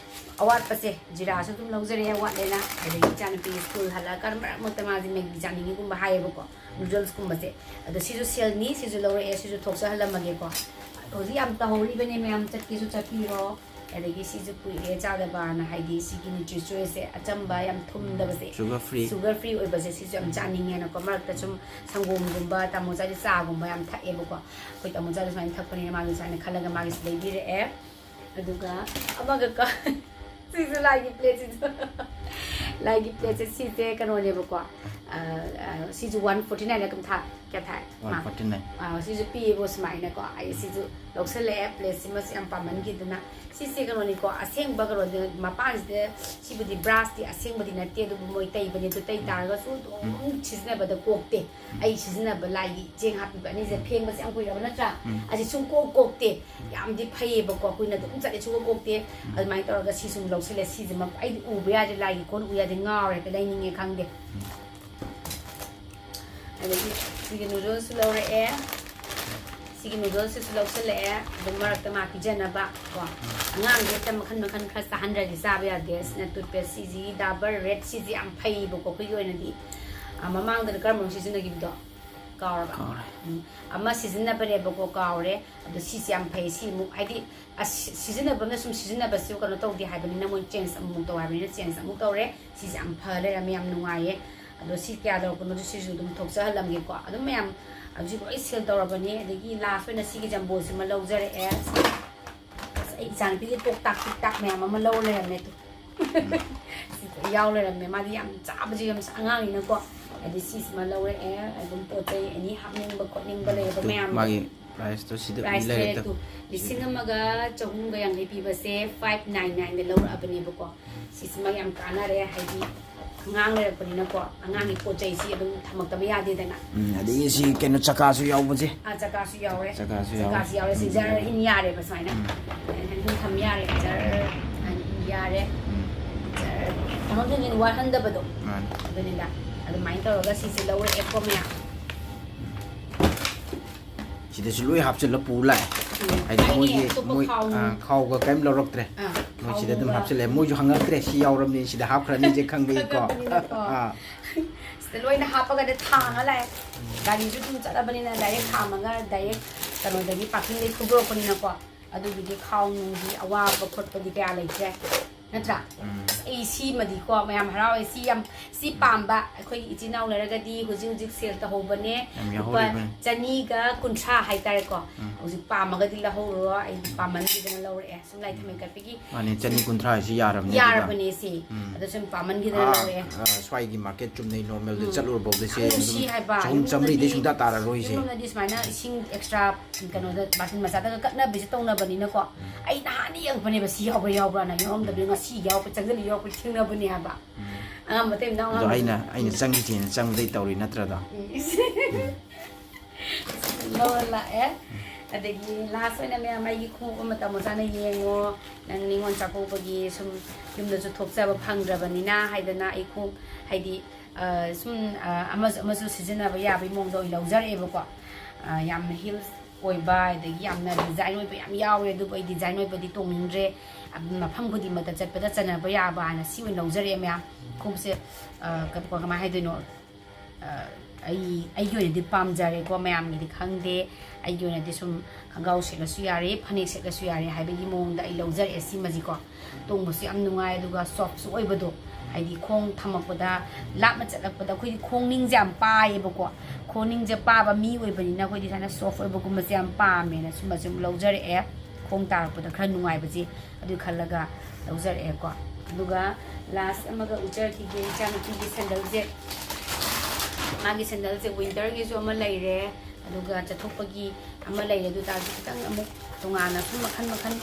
ꯑꯋꯥꯠꯄꯁꯦ ꯖꯤꯔꯥꯁꯨ ꯑꯗꯨꯝ ꯂꯧꯖꯔꯦ, ꯋꯥꯠꯂꯦꯅ꯫ ꯑꯗꯒꯤ ꯏꯆꯥꯅꯨꯄꯤ ꯁ꯭ꯀꯨꯜ ꯍꯜꯂꯛꯑꯀꯥꯟꯗ ꯃꯔꯛ ꯃꯔꯛꯇ ꯃꯥꯁꯦ ꯃꯦꯒꯤ ꯆꯥꯅꯤꯡꯉꯤꯒꯨꯝꯕ ꯍꯥꯏꯌꯦꯕꯀꯣ, ꯅꯨꯗꯜꯁꯀꯨꯝꯕꯁꯦ꯫ ꯑꯗꯣ ꯁꯤꯁꯨ ꯁꯦꯜꯅꯤ, ꯁꯤꯁꯨ ꯂꯧꯔꯛꯑꯦ, ꯁꯤꯁꯨ ꯊꯣꯛꯆꯍꯜꯂꯝꯃꯒꯦꯀꯣ꯫ ꯍꯧꯖꯤꯛ ꯌꯥꯝ ꯇꯧꯍꯧꯔꯤꯕꯅꯦ ꯃꯌꯥꯝ, ꯆꯠꯀꯦꯁꯨ ꯆꯠꯄꯤꯔꯣ꯫ ꯑꯗꯒꯤ ꯁꯤꯁꯨ ꯀꯨꯏꯔꯦ ꯆꯥꯗꯕꯅ, ꯍꯥꯏꯗꯤ ꯁꯤꯒꯤ ꯅ꯭ꯌꯨꯇ꯭ꯔꯤꯆꯣꯏꯁꯁꯦ ꯑꯆꯝꯕ ꯌꯥꯝ ꯊꯨꯝꯗꯕꯁꯦ, Sugar free. Sugar free ꯑꯣꯏꯕꯁꯦ ꯁꯤꯁꯨ ꯌꯥꯝ ꯆꯥꯅꯤꯡꯉꯦꯅꯀꯣ꯫ ꯃꯔꯛꯇ ꯁꯨꯝ ꯁꯪꯒꯣꯝꯒꯨꯝꯕ, ꯇꯥꯃꯣ ꯆꯥꯗꯤ ꯆꯥꯒꯨꯝꯕ ꯌꯥꯝ ꯊꯛꯑꯦꯕꯀꯣ꯫ ꯑꯩꯈꯣꯏ ꯇꯥꯃꯣ ꯆꯥꯗꯤ ꯁꯨꯃꯥꯏꯅ ꯊꯛꯄꯅꯤꯅ ꯃꯥꯒꯤ ꯁꯨꯃꯥꯏꯅ ꯈꯜꯂꯒ ꯃꯥꯒꯤꯁꯨ ꯂꯩꯕꯤꯔꯛꯑꯦ꯫ ꯑꯗꯨꯒ ꯑꯃꯒ ꯀ- ꯁꯤꯁꯨ ꯂꯥꯏꯒꯤ ꯄ꯭ꯂꯦꯠꯁꯤꯁꯨ, ꯂꯥꯏꯒꯤ ꯄ꯭ꯂꯦꯠꯁꯦ ꯁꯤꯁꯦ ꯀꯩꯅꯣꯅꯦꯕꯀꯣ꯫ ꯑ, ꯑ, ꯁꯤꯁꯨ ꯋꯥꯟ ꯐꯣꯔꯇꯤ ꯅꯥꯏꯟꯗ ꯑꯗꯨꯝ ꯊꯥ, ꯀꯌꯥ ꯊꯥꯏ? ꯃꯥ? One forty nine. ꯑ, ꯁꯤꯁꯨ ꯄꯤꯌꯦꯕ ꯁꯨꯃꯥꯏꯅꯀꯣ꯫ ꯑꯩ ꯁꯤꯁꯨ ꯂꯧꯁꯜꯂꯛꯑꯦ, ꯄ꯭ꯂꯦꯠꯁꯤꯃꯁꯨ ꯌꯥꯝ ꯄꯥꯝꯃꯟꯈꯤꯗꯅ꯫ ꯁꯤꯁꯦ ꯀꯩꯅꯣꯅꯤꯀꯣ, ꯑꯁꯦꯡꯕ ꯀꯩꯅꯣꯗꯤ ꯃꯄꯥꯟꯁꯤꯗ, ꯁꯤꯕꯨꯗꯤ ꯕ꯭ꯔꯥꯁꯇꯤ ꯑꯁꯦꯡꯕꯗꯤ ꯅꯠꯇꯦ, ꯑꯗꯨꯕꯨ ꯃꯣꯏ ꯇꯩꯕꯅꯦ꯫ ꯑꯗꯨ ꯇꯩ ꯇꯥꯔꯒꯁꯨ ꯑꯗꯨꯝ ꯁꯤꯖꯤꯟꯅꯕꯗ ꯀꯣꯛꯇꯦ꯫ ꯑꯩ ꯁꯤꯖꯤꯟꯅꯕ ꯂꯥꯏꯒꯤ ꯆꯦꯡ ꯍꯥꯞꯄꯤꯕ ꯑꯅꯤꯁꯦ ꯐꯦꯡꯕꯁꯦ ꯌꯥꯝ ꯀꯨꯏꯔꯕ ꯅꯠꯇ꯭ꯔꯥ? ꯑꯁꯤ ꯁꯨꯡ ꯀꯣꯛ ꯀꯣꯛꯇꯦ꯫ ꯌꯥꯝꯗꯤ ꯐꯩꯌꯦꯕꯀꯣ, ꯀꯨꯏꯅ ꯑꯗꯨꯝ ꯆꯠꯂꯦ, ꯁꯨꯡꯀꯣꯛ ꯀꯣꯛꯇꯦ꯫ ꯑꯗꯨꯃꯥꯏꯅ ꯇꯧꯔꯒ ꯁꯤ ꯁꯨꯝ ꯂꯧꯁꯤꯜꯂꯦ꯫ ꯁꯤꯁꯤꯃ ꯑꯩꯗꯤ ꯎꯕ ꯌꯥꯗ꯭ꯔꯦ, ꯂꯥꯏꯒꯤ ꯀꯣꯟ ꯎ ꯌꯥꯗꯦ, ꯉꯥꯎꯔꯦ, ꯍꯦꯛꯇ ꯂꯩꯅꯤꯡꯉꯦ ꯈꯪꯗꯦ꯫ ꯑꯗꯒꯤ ꯁꯤꯒꯤ ꯅꯨꯗꯜꯁꯁꯨ ꯂꯧꯔꯛꯑꯦ꯫ ꯁꯤꯒꯤ ꯅꯨꯗꯜꯁꯁꯤꯁꯨ ꯂꯧꯁꯤꯜꯂꯛꯑꯦ꯫ ꯑꯗꯨꯝ ꯃꯔꯛꯇ ꯃꯥ ꯄꯤꯖꯅꯕ ꯀꯣ꯫ ꯑꯉꯥꯡꯁꯦ ꯍꯦꯛꯇ ꯃꯈꯟ ꯃꯈꯟ ꯈꯔ ꯆꯥꯍꯟꯗ꯭ꯔꯗꯤ ꯆꯥꯕ ꯌꯥꯗꯦ꯫ ꯁꯤꯅ ꯇꯨꯠꯄꯦꯁ, ꯁꯤꯁꯤ ꯗꯥꯕꯔ ꯔꯦꯗ, ꯁꯤꯁꯤ ꯌꯥꯝ ꯐꯩꯌꯦꯕꯀꯣ ꯑꯩꯈꯣꯏꯒꯤ ꯑꯣꯏꯅꯗꯤ꯫ ꯑ, ꯃꯃꯥꯡꯗꯅ ꯀꯔꯝꯕꯅꯣ ꯁꯤꯖꯤꯟꯅꯈꯤꯕꯗꯣ? ꯀꯥꯎꯔꯕ? ꯀꯥꯎꯔꯦ꯫ ꯎꯝ꯫ ꯑꯃ ꯁꯤꯖꯤꯟꯅꯕꯅꯦꯕꯀꯣ, ꯀꯥꯎꯔꯦ꯫ ꯑꯗꯣ ꯁꯤꯁꯦ ꯌꯥꯝ ꯐꯩ꯫ ꯁꯤ ꯑꯃꯨꯛ, ꯍꯥꯏꯗꯤ, ꯑꯁ, ꯁꯤꯖꯤꯟꯅꯕꯅ ꯁꯨꯝ ꯁꯤꯖꯤꯟꯅꯕꯁꯨ ꯀꯩꯅꯣ ꯇꯧꯗꯦ ꯍꯥꯏꯕꯅꯤꯅ, ꯃꯣꯏ ꯆꯦꯟꯖ ꯑꯃꯨꯛ ꯇꯧ ꯍꯥꯏꯕꯅꯤꯅ ꯆꯦꯟꯖ ꯑꯃꯨꯛ ꯇꯧꯔꯦ꯫ ꯁꯤꯁꯦ ꯌꯥꯝ ꯐ ꯂꯩꯔꯝꯃꯦ, ꯌꯥꯝ ꯅꯨꯡꯉꯥꯏꯌꯦ꯫ ꯑꯗꯣ ꯁꯤ ꯀꯌꯥ ꯂꯧꯔꯛꯄꯅꯣꯗꯣ ꯁꯤꯁꯨ ꯑꯗꯨꯝ ꯊꯣꯛꯆꯍꯜꯂꯝꯒꯦꯀꯣ꯫ ꯑꯗꯨꯝ ꯃꯌꯥꯝ ꯍꯧꯖꯤꯛ ꯂꯣꯏ ꯁꯦꯜ ꯇꯧꯔꯕꯅꯤ꯫ ꯑꯗꯒꯤ ꯂꯥꯁ ꯑꯣꯏꯅ ꯁꯤꯒꯤ ꯖꯝꯕꯣꯁꯤꯃ ꯂꯧꯖꯔꯛꯑꯦ꯫ ꯑꯁ, ꯑꯩ ꯏꯆꯥꯅꯨꯄꯤꯒꯤ ꯇꯣꯛ ꯇꯥꯛ ꯇꯤꯛ ꯇꯥꯛ ꯃꯌꯥꯝ ꯑꯃ ꯂꯧꯔ ꯂꯩꯔꯝꯃꯦ꯫ ꯇꯨ꯫ ꯁꯤ ꯌꯥꯎ ꯂꯩꯔꯝꯃꯦ꯫ ꯃꯥꯗꯤ ꯌꯥꯝ ꯆꯥꯕꯁꯦ ꯌꯥꯝ ꯁ-, ꯑꯉꯥꯡꯅꯤꯅꯀꯣ꯫ ꯍꯥꯏꯗꯤ ꯁꯤꯁꯤꯃ ꯂꯧꯔꯛꯑꯦ꯫ ꯑꯗꯨꯝ ꯄꯣꯠ ꯆꯩ ꯑꯦꯅꯤ ꯍꯥꯞꯅꯤꯡꯕ ꯈꯣꯠꯅꯤꯡꯕ ꯂꯩꯕ ꯃꯌꯥꯝꯗꯣ꯫ ꯃꯥꯒꯤ ꯄ꯭ꯔꯥꯏꯁꯇꯣ ꯁꯤꯗ ꯄ꯭ꯔꯥꯏꯁ ꯂꯩꯔꯦ꯫ ꯂꯩꯔꯦ ꯇꯨ꯫ ꯂꯤꯁꯤꯡ ꯑꯃꯒ ꯆꯍꯨꯝꯒ ꯌꯥꯡꯈꯩ ꯄꯤꯕꯁꯦ ꯐꯥꯏꯚ ꯅꯥꯏꯟ ꯅꯥꯏꯟꯗ ꯂꯧꯔꯛꯑꯕꯅꯦꯕꯀꯣ꯫ ꯁꯤꯁꯤꯃ ꯌꯥꯝ ꯀꯥꯟꯅꯔꯦ, ꯍꯥꯏꯗꯤ ꯑꯉꯥꯡ ꯂꯩꯔꯛꯄꯅꯤꯅꯀꯣ, ꯑꯉꯥꯡꯒꯤ ꯄꯣꯠ ꯆꯩꯁꯤ ꯑꯗꯨꯝ ꯊꯝꯃꯛꯇꯕ ꯌꯥꯗꯦꯗꯅ꯫ ꯎꯝ, ꯑꯗꯒꯤ ꯁꯤ ꯀꯩꯅꯣ ꯆꯀꯥꯁꯨ ꯌꯥꯎꯕꯁꯦ꯫ ꯑꯥ, ꯆꯀꯥꯁꯨ ꯌꯥꯎꯔꯦ꯫ ꯆꯀꯥꯁꯨ ꯌꯥꯎꯔꯦ꯫ ꯆꯀꯥꯁꯨ ꯌꯥꯎꯔꯦ꯫ ꯁꯤ ꯖꯔ ꯏꯟ ꯌꯥꯔꯦꯕ ꯁꯨꯃꯥꯏꯅ꯫ ꯑꯗꯨꯝ ꯊꯝ ꯌꯥꯔꯦ꯫ ꯖꯔ ꯏꯟ ꯌꯥꯔꯦ꯫ ꯖꯔ ꯊꯝꯗꯣꯛ ꯊꯝꯖꯤꯟ ꯋꯥꯍꯟꯗꯕꯗꯣ꯫ ꯃꯥꯅꯤ꯫ ꯑꯗꯨꯅꯤꯗ꯫ ꯑꯗꯨꯃꯥꯏꯅ ꯇꯧꯔꯒ ꯁꯤꯁꯦ ꯂꯧꯔꯛꯑꯦꯀꯣ ꯃꯌꯥꯝ꯫ ꯁꯤꯗꯁꯨ ꯂꯣꯏ ꯍꯥꯞꯆꯤꯜꯂ ꯄꯨ ꯂꯥꯛꯑꯦ꯫ ꯎꯝ꯫ ꯍꯥꯏꯗꯤ ꯊꯥꯏꯅꯒꯤ ꯃꯣꯏꯒꯤ, ꯑꯇꯣꯞꯄ ꯃꯣꯏ, ꯈꯥꯎ ꯑꯥ, ꯈꯥꯎꯒ ꯀꯔꯤꯝ ꯂꯧꯔꯛꯇ꯭ꯔꯦ꯫ ꯑꯥ, ꯃꯣꯏ ꯁꯤꯗ ꯑꯗꯨꯝ ꯈꯥꯎꯒꯨꯝꯕ꯫ ꯍꯥꯞꯆꯤꯜꯂꯦ꯫ ꯃꯣꯏꯁꯨ ꯍꯪꯉꯛꯇ꯭ꯔꯦ, ꯁꯤ ꯌꯥꯎꯔꯕꯅꯤ, ꯁꯤꯗ ꯍꯥꯞꯈ꯭ꯔꯅꯤꯁꯦ ꯈꯪꯕꯒꯤꯀꯣ꯫ ꯈꯪꯉꯕꯅꯤꯅꯀꯣ꯫ ꯑꯥ꯫ ꯁꯤꯗ ꯂꯣꯏꯅ ꯍꯥꯞꯄꯒꯅꯦ ꯊꯥꯡꯉ ꯂꯥꯛꯑꯦ꯫ ꯒꯥꯔꯤꯁꯨ ꯑꯗꯨꯝ ꯆꯠꯂꯕꯅꯤꯅ ꯗꯥꯏꯔꯦꯛ ꯈꯥꯝꯃꯒ ꯗꯥꯏꯔꯦꯛ ꯀꯩꯅꯣꯗꯒꯤ ꯄꯥꯔꯀꯤꯡꯗꯒꯤ ꯊꯧꯗꯣꯔꯛꯄꯅꯤꯅꯀꯣ꯫ ꯑꯗꯨꯒꯤꯗꯤ ꯈꯥꯎ ꯅꯨꯡꯒꯤ ꯑꯋꯥꯕ ꯈꯣꯠꯄꯗꯤ ꯀꯌꯥ ꯂꯩꯇ꯭ꯔꯦ, ꯅꯠꯇ꯭ꯔꯥ? ꯑꯩ ꯁꯤꯃꯗꯤꯀꯣ ꯃꯌꯥꯝ ꯍꯔꯥꯎꯋꯦ꯫ ꯁꯤ ꯌꯥꯝ, ꯁꯤ ꯄꯥꯝꯕ ꯑꯩꯈꯣꯏ ꯏꯆꯤꯟ ꯏꯅꯥꯎ ꯂꯩꯔꯒꯗꯤ ꯍꯧꯖꯤꯛ ꯍꯧꯖꯤꯛ ꯁꯦꯜ ꯇꯧꯍꯧꯕꯅꯦ꯫ ꯌꯥꯝ ꯂꯨꯄꯥ ꯌꯥꯎꯍꯧꯔꯤꯕꯅꯦ꯫ ꯆꯅꯤꯒ ꯀꯨꯟꯊ꯭ꯔꯥ ꯍꯥꯏꯇꯥꯔꯦꯀꯣ꯫ ꯍꯧꯖꯤꯛ ꯄꯥꯝꯃꯒꯗꯤ ꯂꯧꯍꯧꯔꯣ, ꯑꯩꯗꯤ ꯄꯥꯝꯃꯟꯈꯤꯗꯅ ꯂꯧꯔꯛꯑꯦ꯫ ꯁꯨꯝ ꯂꯥꯏ ꯊꯝꯃꯩ ꯀꯠꯄꯒꯤ ꯃꯥꯅꯦ, ꯆꯅꯤ ꯀꯨꯟꯊ꯭ꯔꯥ ꯍꯥꯏꯁꯤ ꯌꯥꯔꯕꯅꯦ ꯑꯗꯨꯗ꯫ ꯌꯥꯔꯕꯅꯦ ꯁꯤ꯫ ꯑꯗꯣ ꯁꯨꯝ ꯄꯥꯝꯃꯟꯈꯤꯗꯅ ꯑꯥ, ꯂꯧꯔꯛꯑꯦ꯫ ꯑꯥ, ꯁ꯭ꯋꯥꯏꯒꯤ ꯃꯥꯔꯀꯦꯠ ꯆꯨꯝꯅꯩ ꯅꯣꯔꯃꯦꯜꯗ ꯆꯠꯂꯨꯔꯕꯧꯗ ꯁꯤ ꯌꯥꯝ ꯅꯨꯡꯁꯤ ꯍꯥꯏꯕ꯫ ꯆꯍꯨꯝ ꯆꯥꯝꯃꯔꯤꯗꯤ ꯁꯨꯡꯇꯥ ꯇꯥꯔꯔꯣꯏ ꯁꯤ꯫ ꯌꯨꯝꯂꯣꯝꯗꯗꯤ ꯁꯨꯃꯥꯏꯅ ꯏꯁꯤꯡ ꯑꯦꯛꯁꯇ꯭ꯔꯥ ꯀꯩꯅꯣꯗ ꯕꯥꯔꯇꯤꯟ ꯃꯆꯥꯗꯒ ꯀꯠꯅꯕꯤꯁꯦ ꯇꯧꯅꯕꯅꯤꯅꯀꯣ꯫ ꯑꯩ ꯅꯍꯥꯟꯅ ꯌꯦꯡꯉꯛꯄꯅꯦꯕ ꯁꯤ ꯌꯥꯎꯕ꯭ꯔꯥ ꯌꯥꯎꯕ꯭ꯔꯥꯅ, ꯌꯥꯎꯔꯝꯗꯕꯅꯤ꯫ ꯉꯁꯤ ꯌꯥꯎꯔꯛꯄ, ꯆꯪꯁꯤꯜꯂ ꯌꯥꯎꯔꯛꯄ ꯊꯦꯡꯅꯕꯅꯦ ꯍꯥꯏꯕ꯫ ꯑꯉꯥꯡ ꯃꯇꯩ ꯃꯅꯥꯎ ꯑꯗꯣ ꯑꯉꯥꯡ ꯑꯩꯅ ꯑꯩꯅ ꯆꯪꯈꯤꯁꯦꯅ ꯆꯪꯕꯗꯩ ꯇꯧꯔꯤ ꯅꯠꯇ꯭ꯔꯗꯣ? ꯂꯧꯔ ꯂꯥꯛꯑꯦ꯫ ꯑꯗꯒꯤ ꯂꯥꯁ ꯑꯣꯏꯅ ꯃꯌꯥꯝ ꯑꯩꯒꯤ ꯈꯣꯡꯎꯞ ꯑꯃ ꯇꯥꯃꯣ ꯆꯥꯅ ꯌꯦꯡꯉꯣ꯫ ꯅꯪ ꯅꯤꯉꯣꯜ ꯆꯥꯛꯀꯧꯕꯒꯤ ꯁꯨꯝ ꯌꯨꯝꯗꯁꯨ ꯊꯣꯛꯆꯕ ꯐꯪꯗ꯭ꯔꯕꯅꯤꯅ ꯍꯥꯏꯗꯅ ꯑꯩ ꯈꯣꯡꯎꯞ ꯍꯥꯏꯗꯤ, ꯑ, ꯁꯨꯝ, ꯑ, ꯑꯃꯁꯨ ꯑꯃꯁꯨ ꯁꯤꯖꯤꯟꯅꯕ ꯌꯥꯕꯒꯤ ꯃꯑꯣꯡꯗ ꯑꯣꯏꯅ ꯂꯧꯖꯔꯛꯑꯦꯕꯀꯣ꯫ ꯑ, ꯌꯥꯝꯅ ꯍꯤꯜꯁ ꯑꯣꯏꯕ, ꯑꯗꯒꯤ ꯌꯥꯝꯅ ꯗꯤꯖꯥꯏꯟ ꯑꯣꯏꯕ ꯌꯥꯝ ꯌꯥꯎꯋꯦ, ꯑꯗꯨꯕꯨ ꯑꯩ ꯗꯤꯖꯥꯏꯟ ꯑꯣꯏꯕꯗꯤ ꯇꯣꯡꯅꯤꯡꯗ꯭ꯔꯦ꯫ ꯑꯗꯨꯝ ꯃꯐꯝ ꯈꯨꯗꯤꯡꯃꯛꯇ ꯆꯠꯄꯗ ꯆꯟꯅꯕ ꯌꯥꯕ ꯍꯥꯏꯅ ꯁꯤ ꯑꯣꯏꯅ ꯂꯧꯖꯔꯛꯑꯦ ꯃꯌꯥꯝ꯫ ꯈꯣꯡꯎꯞꯁꯦ, ꯑ, ꯀ-, ꯀꯃꯥꯏꯅ ꯍꯥꯏꯗꯣꯏꯅꯣ? ꯑ, ꯑꯩ, ꯑꯩꯒꯤ ꯑꯣꯏꯅꯗꯤ ꯄꯥꯝꯖꯔꯦꯀꯣ, ꯃꯌꯥꯝꯒꯤꯗꯤ ꯈꯪꯗꯦ꯫ ꯑꯩꯒꯤ ꯑꯣꯏꯅꯗꯤ ꯁꯨꯝ ꯈꯣꯡꯒ꯭ꯔꯥꯎ ꯁꯦꯠꯂꯁꯨ ꯌꯥꯔꯦ, ꯐꯅꯦꯛ ꯁꯦꯠꯂꯁꯨ ꯌꯥꯔꯦ ꯍꯥꯏꯕꯒꯤ ꯃꯑꯣꯡꯗ ꯑꯩ ꯂꯧꯖꯔꯛꯑꯦ ꯁꯤꯃꯁꯤꯀꯣ꯫ ꯇꯣꯡꯕꯁꯨ ꯌꯥꯝ ꯅꯨꯡꯉꯥꯏ, ꯑꯗꯨꯒ ꯁꯣꯐꯁꯨ ꯑꯣꯏꯕꯗꯣ, ꯍꯥꯏꯗꯤ ꯈꯣꯡ ꯊꯝꯃꯛꯄꯗ, ꯂꯥꯞꯅ ꯆꯠꯂꯛꯄꯗ ꯑꯩꯈꯣꯏꯗꯤ ꯈꯣꯡꯅꯤꯡꯁꯦ ꯌꯥꯝ ꯄꯥꯏꯌꯦꯕꯀꯣ꯫ ꯈꯣꯡꯅꯤꯡꯁꯦ ꯄꯥꯕ ꯃꯤ ꯑꯣꯏꯕꯅꯤꯅ ꯑꯩꯈꯣꯏꯗꯤ ꯁꯨꯃꯥꯏꯅ ꯁꯣꯐ ꯑꯣꯏꯕꯒꯨꯝꯕꯁꯦ ꯌꯥꯝ ꯄꯥꯝꯃꯦꯅ ꯁꯨꯝꯕꯁꯦ ꯑꯃꯨꯛ ꯂꯧꯖꯔꯛꯑꯦ꯫ ꯈꯣꯡ ꯇꯥꯔꯛꯄꯗ ꯈꯔ ꯅꯨꯡꯉꯥꯏꯕꯁꯦ ꯑꯗꯨ ꯈꯜꯂꯒ ꯂꯧꯖꯔꯛꯑꯦꯀꯣ꯫ ꯑꯗꯨꯒ ꯂꯥꯁ ꯑꯃꯒ ꯎꯠꯆꯔꯛꯈꯤꯒꯦ, ꯏꯆꯥꯅꯨꯄꯤꯒꯤ ꯁꯦꯟꯗꯜꯁꯦ꯫ ꯃꯥꯒꯤ ꯁꯦꯟꯗꯜꯁꯦ ꯋꯤꯟꯇꯔꯒꯤꯁꯨ ꯑꯃ ꯂꯩꯔꯦ, ꯑꯗꯨꯒ ꯆꯠꯊꯣꯛꯄꯒꯤ ꯑꯃ ꯂꯩꯔꯦ꯫ ꯑꯗꯨ ꯇꯥꯔꯁꯨ ꯈꯤꯇꯪ ꯑꯃꯨꯛ ꯇꯣꯉꯥꯟꯅ ꯁꯨꯝ ꯃꯈꯟ ꯃꯈꯟ,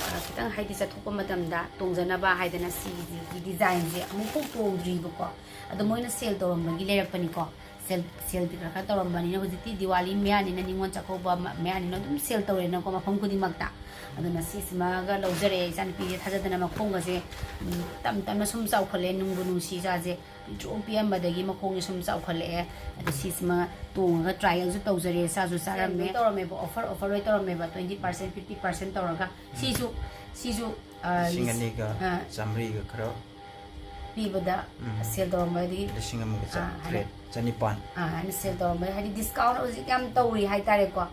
ꯑ, ꯈꯤꯇꯪ ꯍꯥꯏꯗꯤ ꯆꯠꯊꯣꯛꯄ ꯃꯇꯝꯗ ꯇꯣꯡꯖꯅꯕ ꯍꯥꯏꯗꯅ ꯁꯤꯒꯤ ꯗꯤꯖꯥꯏꯟꯁꯦ ꯑꯃꯨꯛꯐꯥꯎ ꯇꯣꯡꯗ꯭ꯔꯤꯕꯀꯣ꯫ ꯑꯗꯣ ꯃꯣꯏꯅ ꯁꯦꯜ ꯇꯧꯔꯝꯕꯒꯤ ꯂꯩꯔꯛꯄꯅꯤꯀꯣ꯫ ꯁꯦꯜ, ꯁꯦꯜꯗꯤ ꯈꯔ ꯈꯔ ꯇꯧꯔꯝꯕꯅꯤꯅ ꯍꯧꯖꯤꯛꯇꯤ ꯗꯤꯋꯥꯂꯤ ꯃꯌꯥꯅꯤꯅ, ꯅꯤꯉꯣꯜ ꯆꯥꯛꯀꯧꯕ ꯃ-, ꯃꯌꯥꯅꯤꯅ ꯑꯗꯨꯝ ꯁꯦꯜ ꯇꯧꯔꯦꯅꯀꯣ ꯃꯐꯝ ꯈꯨꯗꯤꯡꯃꯛꯇ꯫ ꯑꯗꯨꯅ ꯁꯤꯁꯤꯃꯒ ꯂꯧꯖꯔꯛꯑꯦ ꯏꯆꯥꯅꯨꯄꯤꯁꯦ ꯊꯥꯖꯗꯅ꯫ ꯃꯈꯣꯡꯒꯁꯦ, ꯎꯝ, ꯇꯞ ꯇꯞꯅ ꯁꯨꯝ ꯆꯥꯎꯈꯠꯂꯛꯑꯦ, ꯅꯨꯡꯕꯨ ꯅꯨꯡꯁꯤ ꯏꯆꯥꯁꯦ꯫ ꯄꯤꯛꯇ꯭ꯔꯨ ꯄꯤꯛꯑꯝꯕꯗꯒꯤ ꯃꯈꯣꯡꯁꯦ ꯁꯨꯝ ꯆꯥꯎꯈꯠꯂꯛꯑꯦ꯫ ꯑꯗꯣ ꯁꯤꯁꯤꯃ ꯇꯣꯡꯉꯒ ꯇ꯭ꯔꯥꯏꯌꯦꯜꯁꯨ ꯇꯧꯖꯔꯦ, ꯆꯥꯁꯨ ꯆꯥꯔꯝꯃꯦ꯫ ꯇꯧꯔꯝꯃꯦꯕ, ꯑꯣꯐꯔ, ꯑꯣꯐꯔ ꯂꯣꯏ ꯇꯧꯔꯝꯃꯦꯕ, twenty percent, fifty percent ꯇꯧꯔꯒ꯫ ꯁꯤꯁꯨ, ꯁꯤꯁꯨ, ꯑ, ꯂꯤꯁꯤꯡ ꯑꯅꯤꯒ ꯑ, ꯆꯥꯝꯃꯔꯤꯒ ꯈꯔ ꯄꯤꯕꯗ ꯎꯝ꯫ ꯁꯦꯜ ꯇꯧꯔꯝꯕꯗꯒꯤ ꯂꯤꯁꯤꯡ ꯑꯃꯒ ꯑꯥ, ꯆꯥꯇ꯭ꯔꯦꯠ, ꯆꯅꯤꯄꯥꯟ꯫ ꯑꯥ, ꯍꯥꯏꯅ ꯁꯦꯜ ꯇꯧꯔꯝꯕ ꯍꯥꯏꯗꯤ ꯗꯤꯁꯀꯥꯎꯟ ꯍꯧꯖꯤꯛ ꯌꯥꯝ ꯇꯧꯔꯤ ꯍꯥꯏꯇꯥꯔꯦꯀꯣ꯫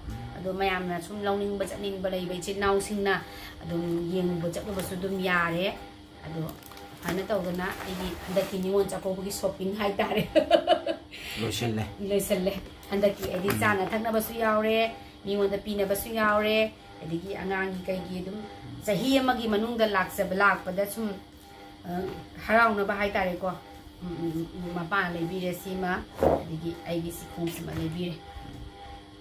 ꯑꯗꯣ ꯃꯌꯥꯝꯅ ꯁꯨꯝ ꯂꯧꯅꯤꯡꯕ ꯆꯠꯅꯤꯡꯕ ꯂꯩꯕ ꯏꯆꯤꯟ ꯏꯅꯥꯎꯁꯤꯡꯅ ꯑꯗꯨꯝ ꯌꯦꯡꯕ ꯆꯠꯂꯨꯕꯁꯨ ꯑꯗꯨꯝ ꯌꯥꯔꯦ꯫ ꯑꯗꯣ ꯁꯨꯃꯥꯏꯅ ꯇꯧꯗꯅ ꯑꯩꯒꯤ ꯍꯟꯗꯛꯀꯤ ꯅꯤꯉꯣꯜ ꯆꯥꯛꯀꯧꯕꯒꯤ ꯁꯣꯞꯄꯤꯡ ꯍꯥꯏꯇꯥꯔꯦ꯫ ꯂꯣꯏꯁꯤꯜꯂꯦ꯫ ꯂꯣꯏꯁꯜꯂꯦ꯫ ꯍꯟꯗꯛꯀꯤ ꯑꯩꯗꯤ ꯆꯥꯅ ꯊꯛꯅꯕꯁꯨ ꯌꯥꯎꯔꯦ, ꯃꯤꯉꯣꯟꯗ ꯄꯤꯅꯕꯁꯨ ꯌꯥꯎꯔꯦ, ꯑꯗꯒꯤ ꯑꯉꯥꯡꯒꯤ ꯀꯩꯒꯤ ꯑꯗꯨꯝ ꯆꯍꯤ ꯑꯃꯒꯤ ꯃꯅꯨꯡꯗ ꯂꯥꯛꯆꯕ ꯂꯥꯛꯄꯗ ꯁꯨꯝ ꯑ, ꯍꯔꯥꯎꯅꯕ ꯍꯥꯏꯇꯥꯔꯦꯀꯣ꯫ ꯎꯝ, ꯎꯝ, ꯎꯝ, ꯃꯄꯥꯅ ꯂꯩꯕꯤꯔꯦ ꯁꯤꯃ, ꯑꯗꯒꯤ ꯑꯩꯒꯤ ꯁꯤ ꯈꯣꯡꯎꯞꯁꯤꯃ ꯂꯩꯕꯤꯔꯦ꯫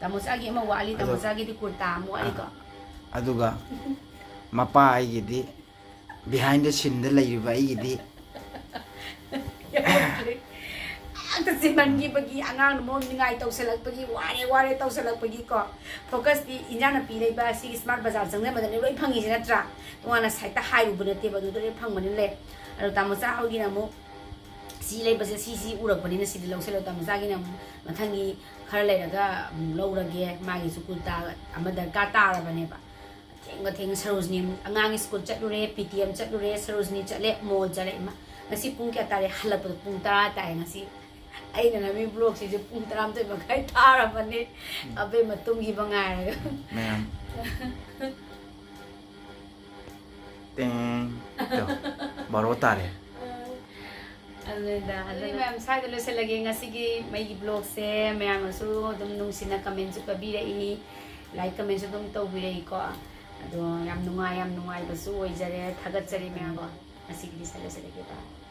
ꯇꯥꯃꯣꯆꯥꯒꯤ ꯑꯃ ꯋꯥꯠꯂꯤ, ꯑꯗꯣ ꯇꯥꯃꯣꯆꯥꯒꯤꯗꯤ ꯀꯨꯔꯇꯥ ꯑꯃ ꯋꯥꯠꯂꯤꯀꯣ꯫ ꯑꯗꯨꯒ ꯃꯄꯥ ꯑꯩꯒꯤꯗꯤ, behind the scene ꯗ ꯂꯩꯔꯤꯕ ꯑꯩꯒꯤꯗꯤ, ꯉꯥꯛꯇ ꯆꯤꯟꯃꯟꯈꯤꯕꯒꯤ ꯑꯉꯥꯡꯅ ꯃꯔꯣꯟ ꯅꯤꯡꯉꯥꯏ ꯇꯧꯁꯜꯂꯛꯄꯒꯤ, ꯋꯥꯔꯦ ꯋꯥꯔꯦ ꯇꯧꯁꯜꯂꯛꯄꯒꯤꯀꯣ꯫ Focus ꯇꯤ ꯏꯟꯖꯥꯡ ꯅꯥꯄꯤ ꯂꯩꯕ ꯁꯤꯒꯤ smart ꯕꯖꯥꯔ ꯆꯪꯁꯤꯟꯕꯗꯅꯦ ꯂꯣꯏ ꯐꯪꯉꯤꯁꯦ ꯅꯠꯇ꯭ꯔꯥ? ꯇꯣꯉꯥꯟꯅ side ꯇ ꯍꯥꯏꯔꯨꯕ ꯅꯠꯇꯦꯕ, ꯑꯗꯨꯗ ꯂꯣꯏ ꯐꯪꯕꯅꯤꯅ ꯂꯩ꯫ ꯑꯗꯣ ꯇꯥꯃꯣꯆꯥ ꯍꯣꯏꯒꯤꯅ ꯑꯃꯨꯛ ꯁꯤ ꯂꯩꯕꯁꯦ, ꯁꯤ ꯁꯤ ꯎꯔꯛꯄꯅꯤꯅ ꯁꯤꯗꯤ ꯂꯧꯁꯤꯜꯂꯣ꯫ ꯇꯥꯃꯣꯆꯥꯒꯤꯅ ꯑꯃꯨꯛ ꯃꯊꯪꯒꯤ ꯈꯔ ꯂꯩꯔꯒ ꯑꯃꯨꯛ ꯂꯧꯔꯒꯦ, ꯃꯥꯒꯤꯁꯨ ꯀꯨꯔꯇꯥ ꯑꯃ ꯗꯔꯀꯥꯔ ꯇꯥꯔꯕꯅꯦꯕ꯫ ꯊꯦꯡꯕ ꯊꯦꯡꯅ ꯁꯔꯣꯖꯤꯅꯤ ꯑꯃꯨꯛ, ꯑꯉꯥꯡꯒꯤ ꯁ꯭ꯀꯨꯜ ꯆꯠꯂꯨꯔꯦ, ꯄꯤ ꯇꯤ ꯑꯦꯝ ꯆꯠꯂꯨꯔꯦ, ꯁꯔꯣꯖꯤꯅꯤ ꯆꯠꯂꯦ, ꯃꯣꯜ ꯆꯠꯂꯦ꯫ ꯏꯃꯥ, ꯉꯁꯤ ꯄꯨꯡ ꯀꯌꯥ ꯇꯥꯔꯦ? ꯍꯜꯂꯛꯄꯗ ꯄꯨꯡ ꯇꯔꯥ ꯇꯥꯔꯦ ꯉꯁꯤ꯫ ꯑꯩꯅ ꯅꯝꯃꯤ vlog ꯁꯤꯁꯨ ꯄꯨꯡ ꯇꯔꯥꯃꯥꯊꯣꯏ ꯃꯈꯥꯏ ꯇꯥꯔꯕꯅꯦ꯫ ꯑꯕꯦꯝꯃ ꯇꯨꯝꯈꯤꯕ ꯉꯥꯏꯔꯒ꯫ ꯃꯌꯥꯝ꯫ ꯇꯦꯡ꯫ ꯇꯣ, ꯕꯥꯔꯣ ꯇꯥꯔꯦ꯫ ꯑꯗꯨꯅꯤꯗ, ꯑꯗꯨꯗꯤ ꯃꯌꯥꯝ ꯁ꯭ꯋꯥꯏꯗ ꯂꯣꯏꯁꯤꯜꯂꯒꯦ ꯉꯁꯤꯒꯤ ꯃꯩꯒꯤ vlog ꯁꯦ꯫ ꯃꯌꯥꯝꯅꯁꯨ ꯑꯗꯨꯝ ꯅꯨꯡꯁꯤꯅ comment ꯁꯨ ꯄꯤꯕꯤꯔꯛꯏ, like comment ꯁꯨ ꯑꯗꯨꯝ ꯇꯧꯕꯤꯔꯛꯏꯀꯣ꯫ ꯑꯗꯣ ꯌꯥꯝ ꯅꯨꯡꯉꯥꯏ, ꯌꯥꯝ ꯅꯨꯡꯉꯥꯏꯕꯁꯨ ꯑꯣꯏꯖꯔꯦ꯫ ꯊꯥꯒꯠꯆꯔꯤ ꯃꯌꯥꯝꯕꯣ꯫ ꯉꯁꯤꯒꯤꯗꯤ ꯁ꯭ꯋꯥꯏꯗ ꯂꯣꯏꯁꯤꯜꯂꯒꯦ꯫ Bye꯫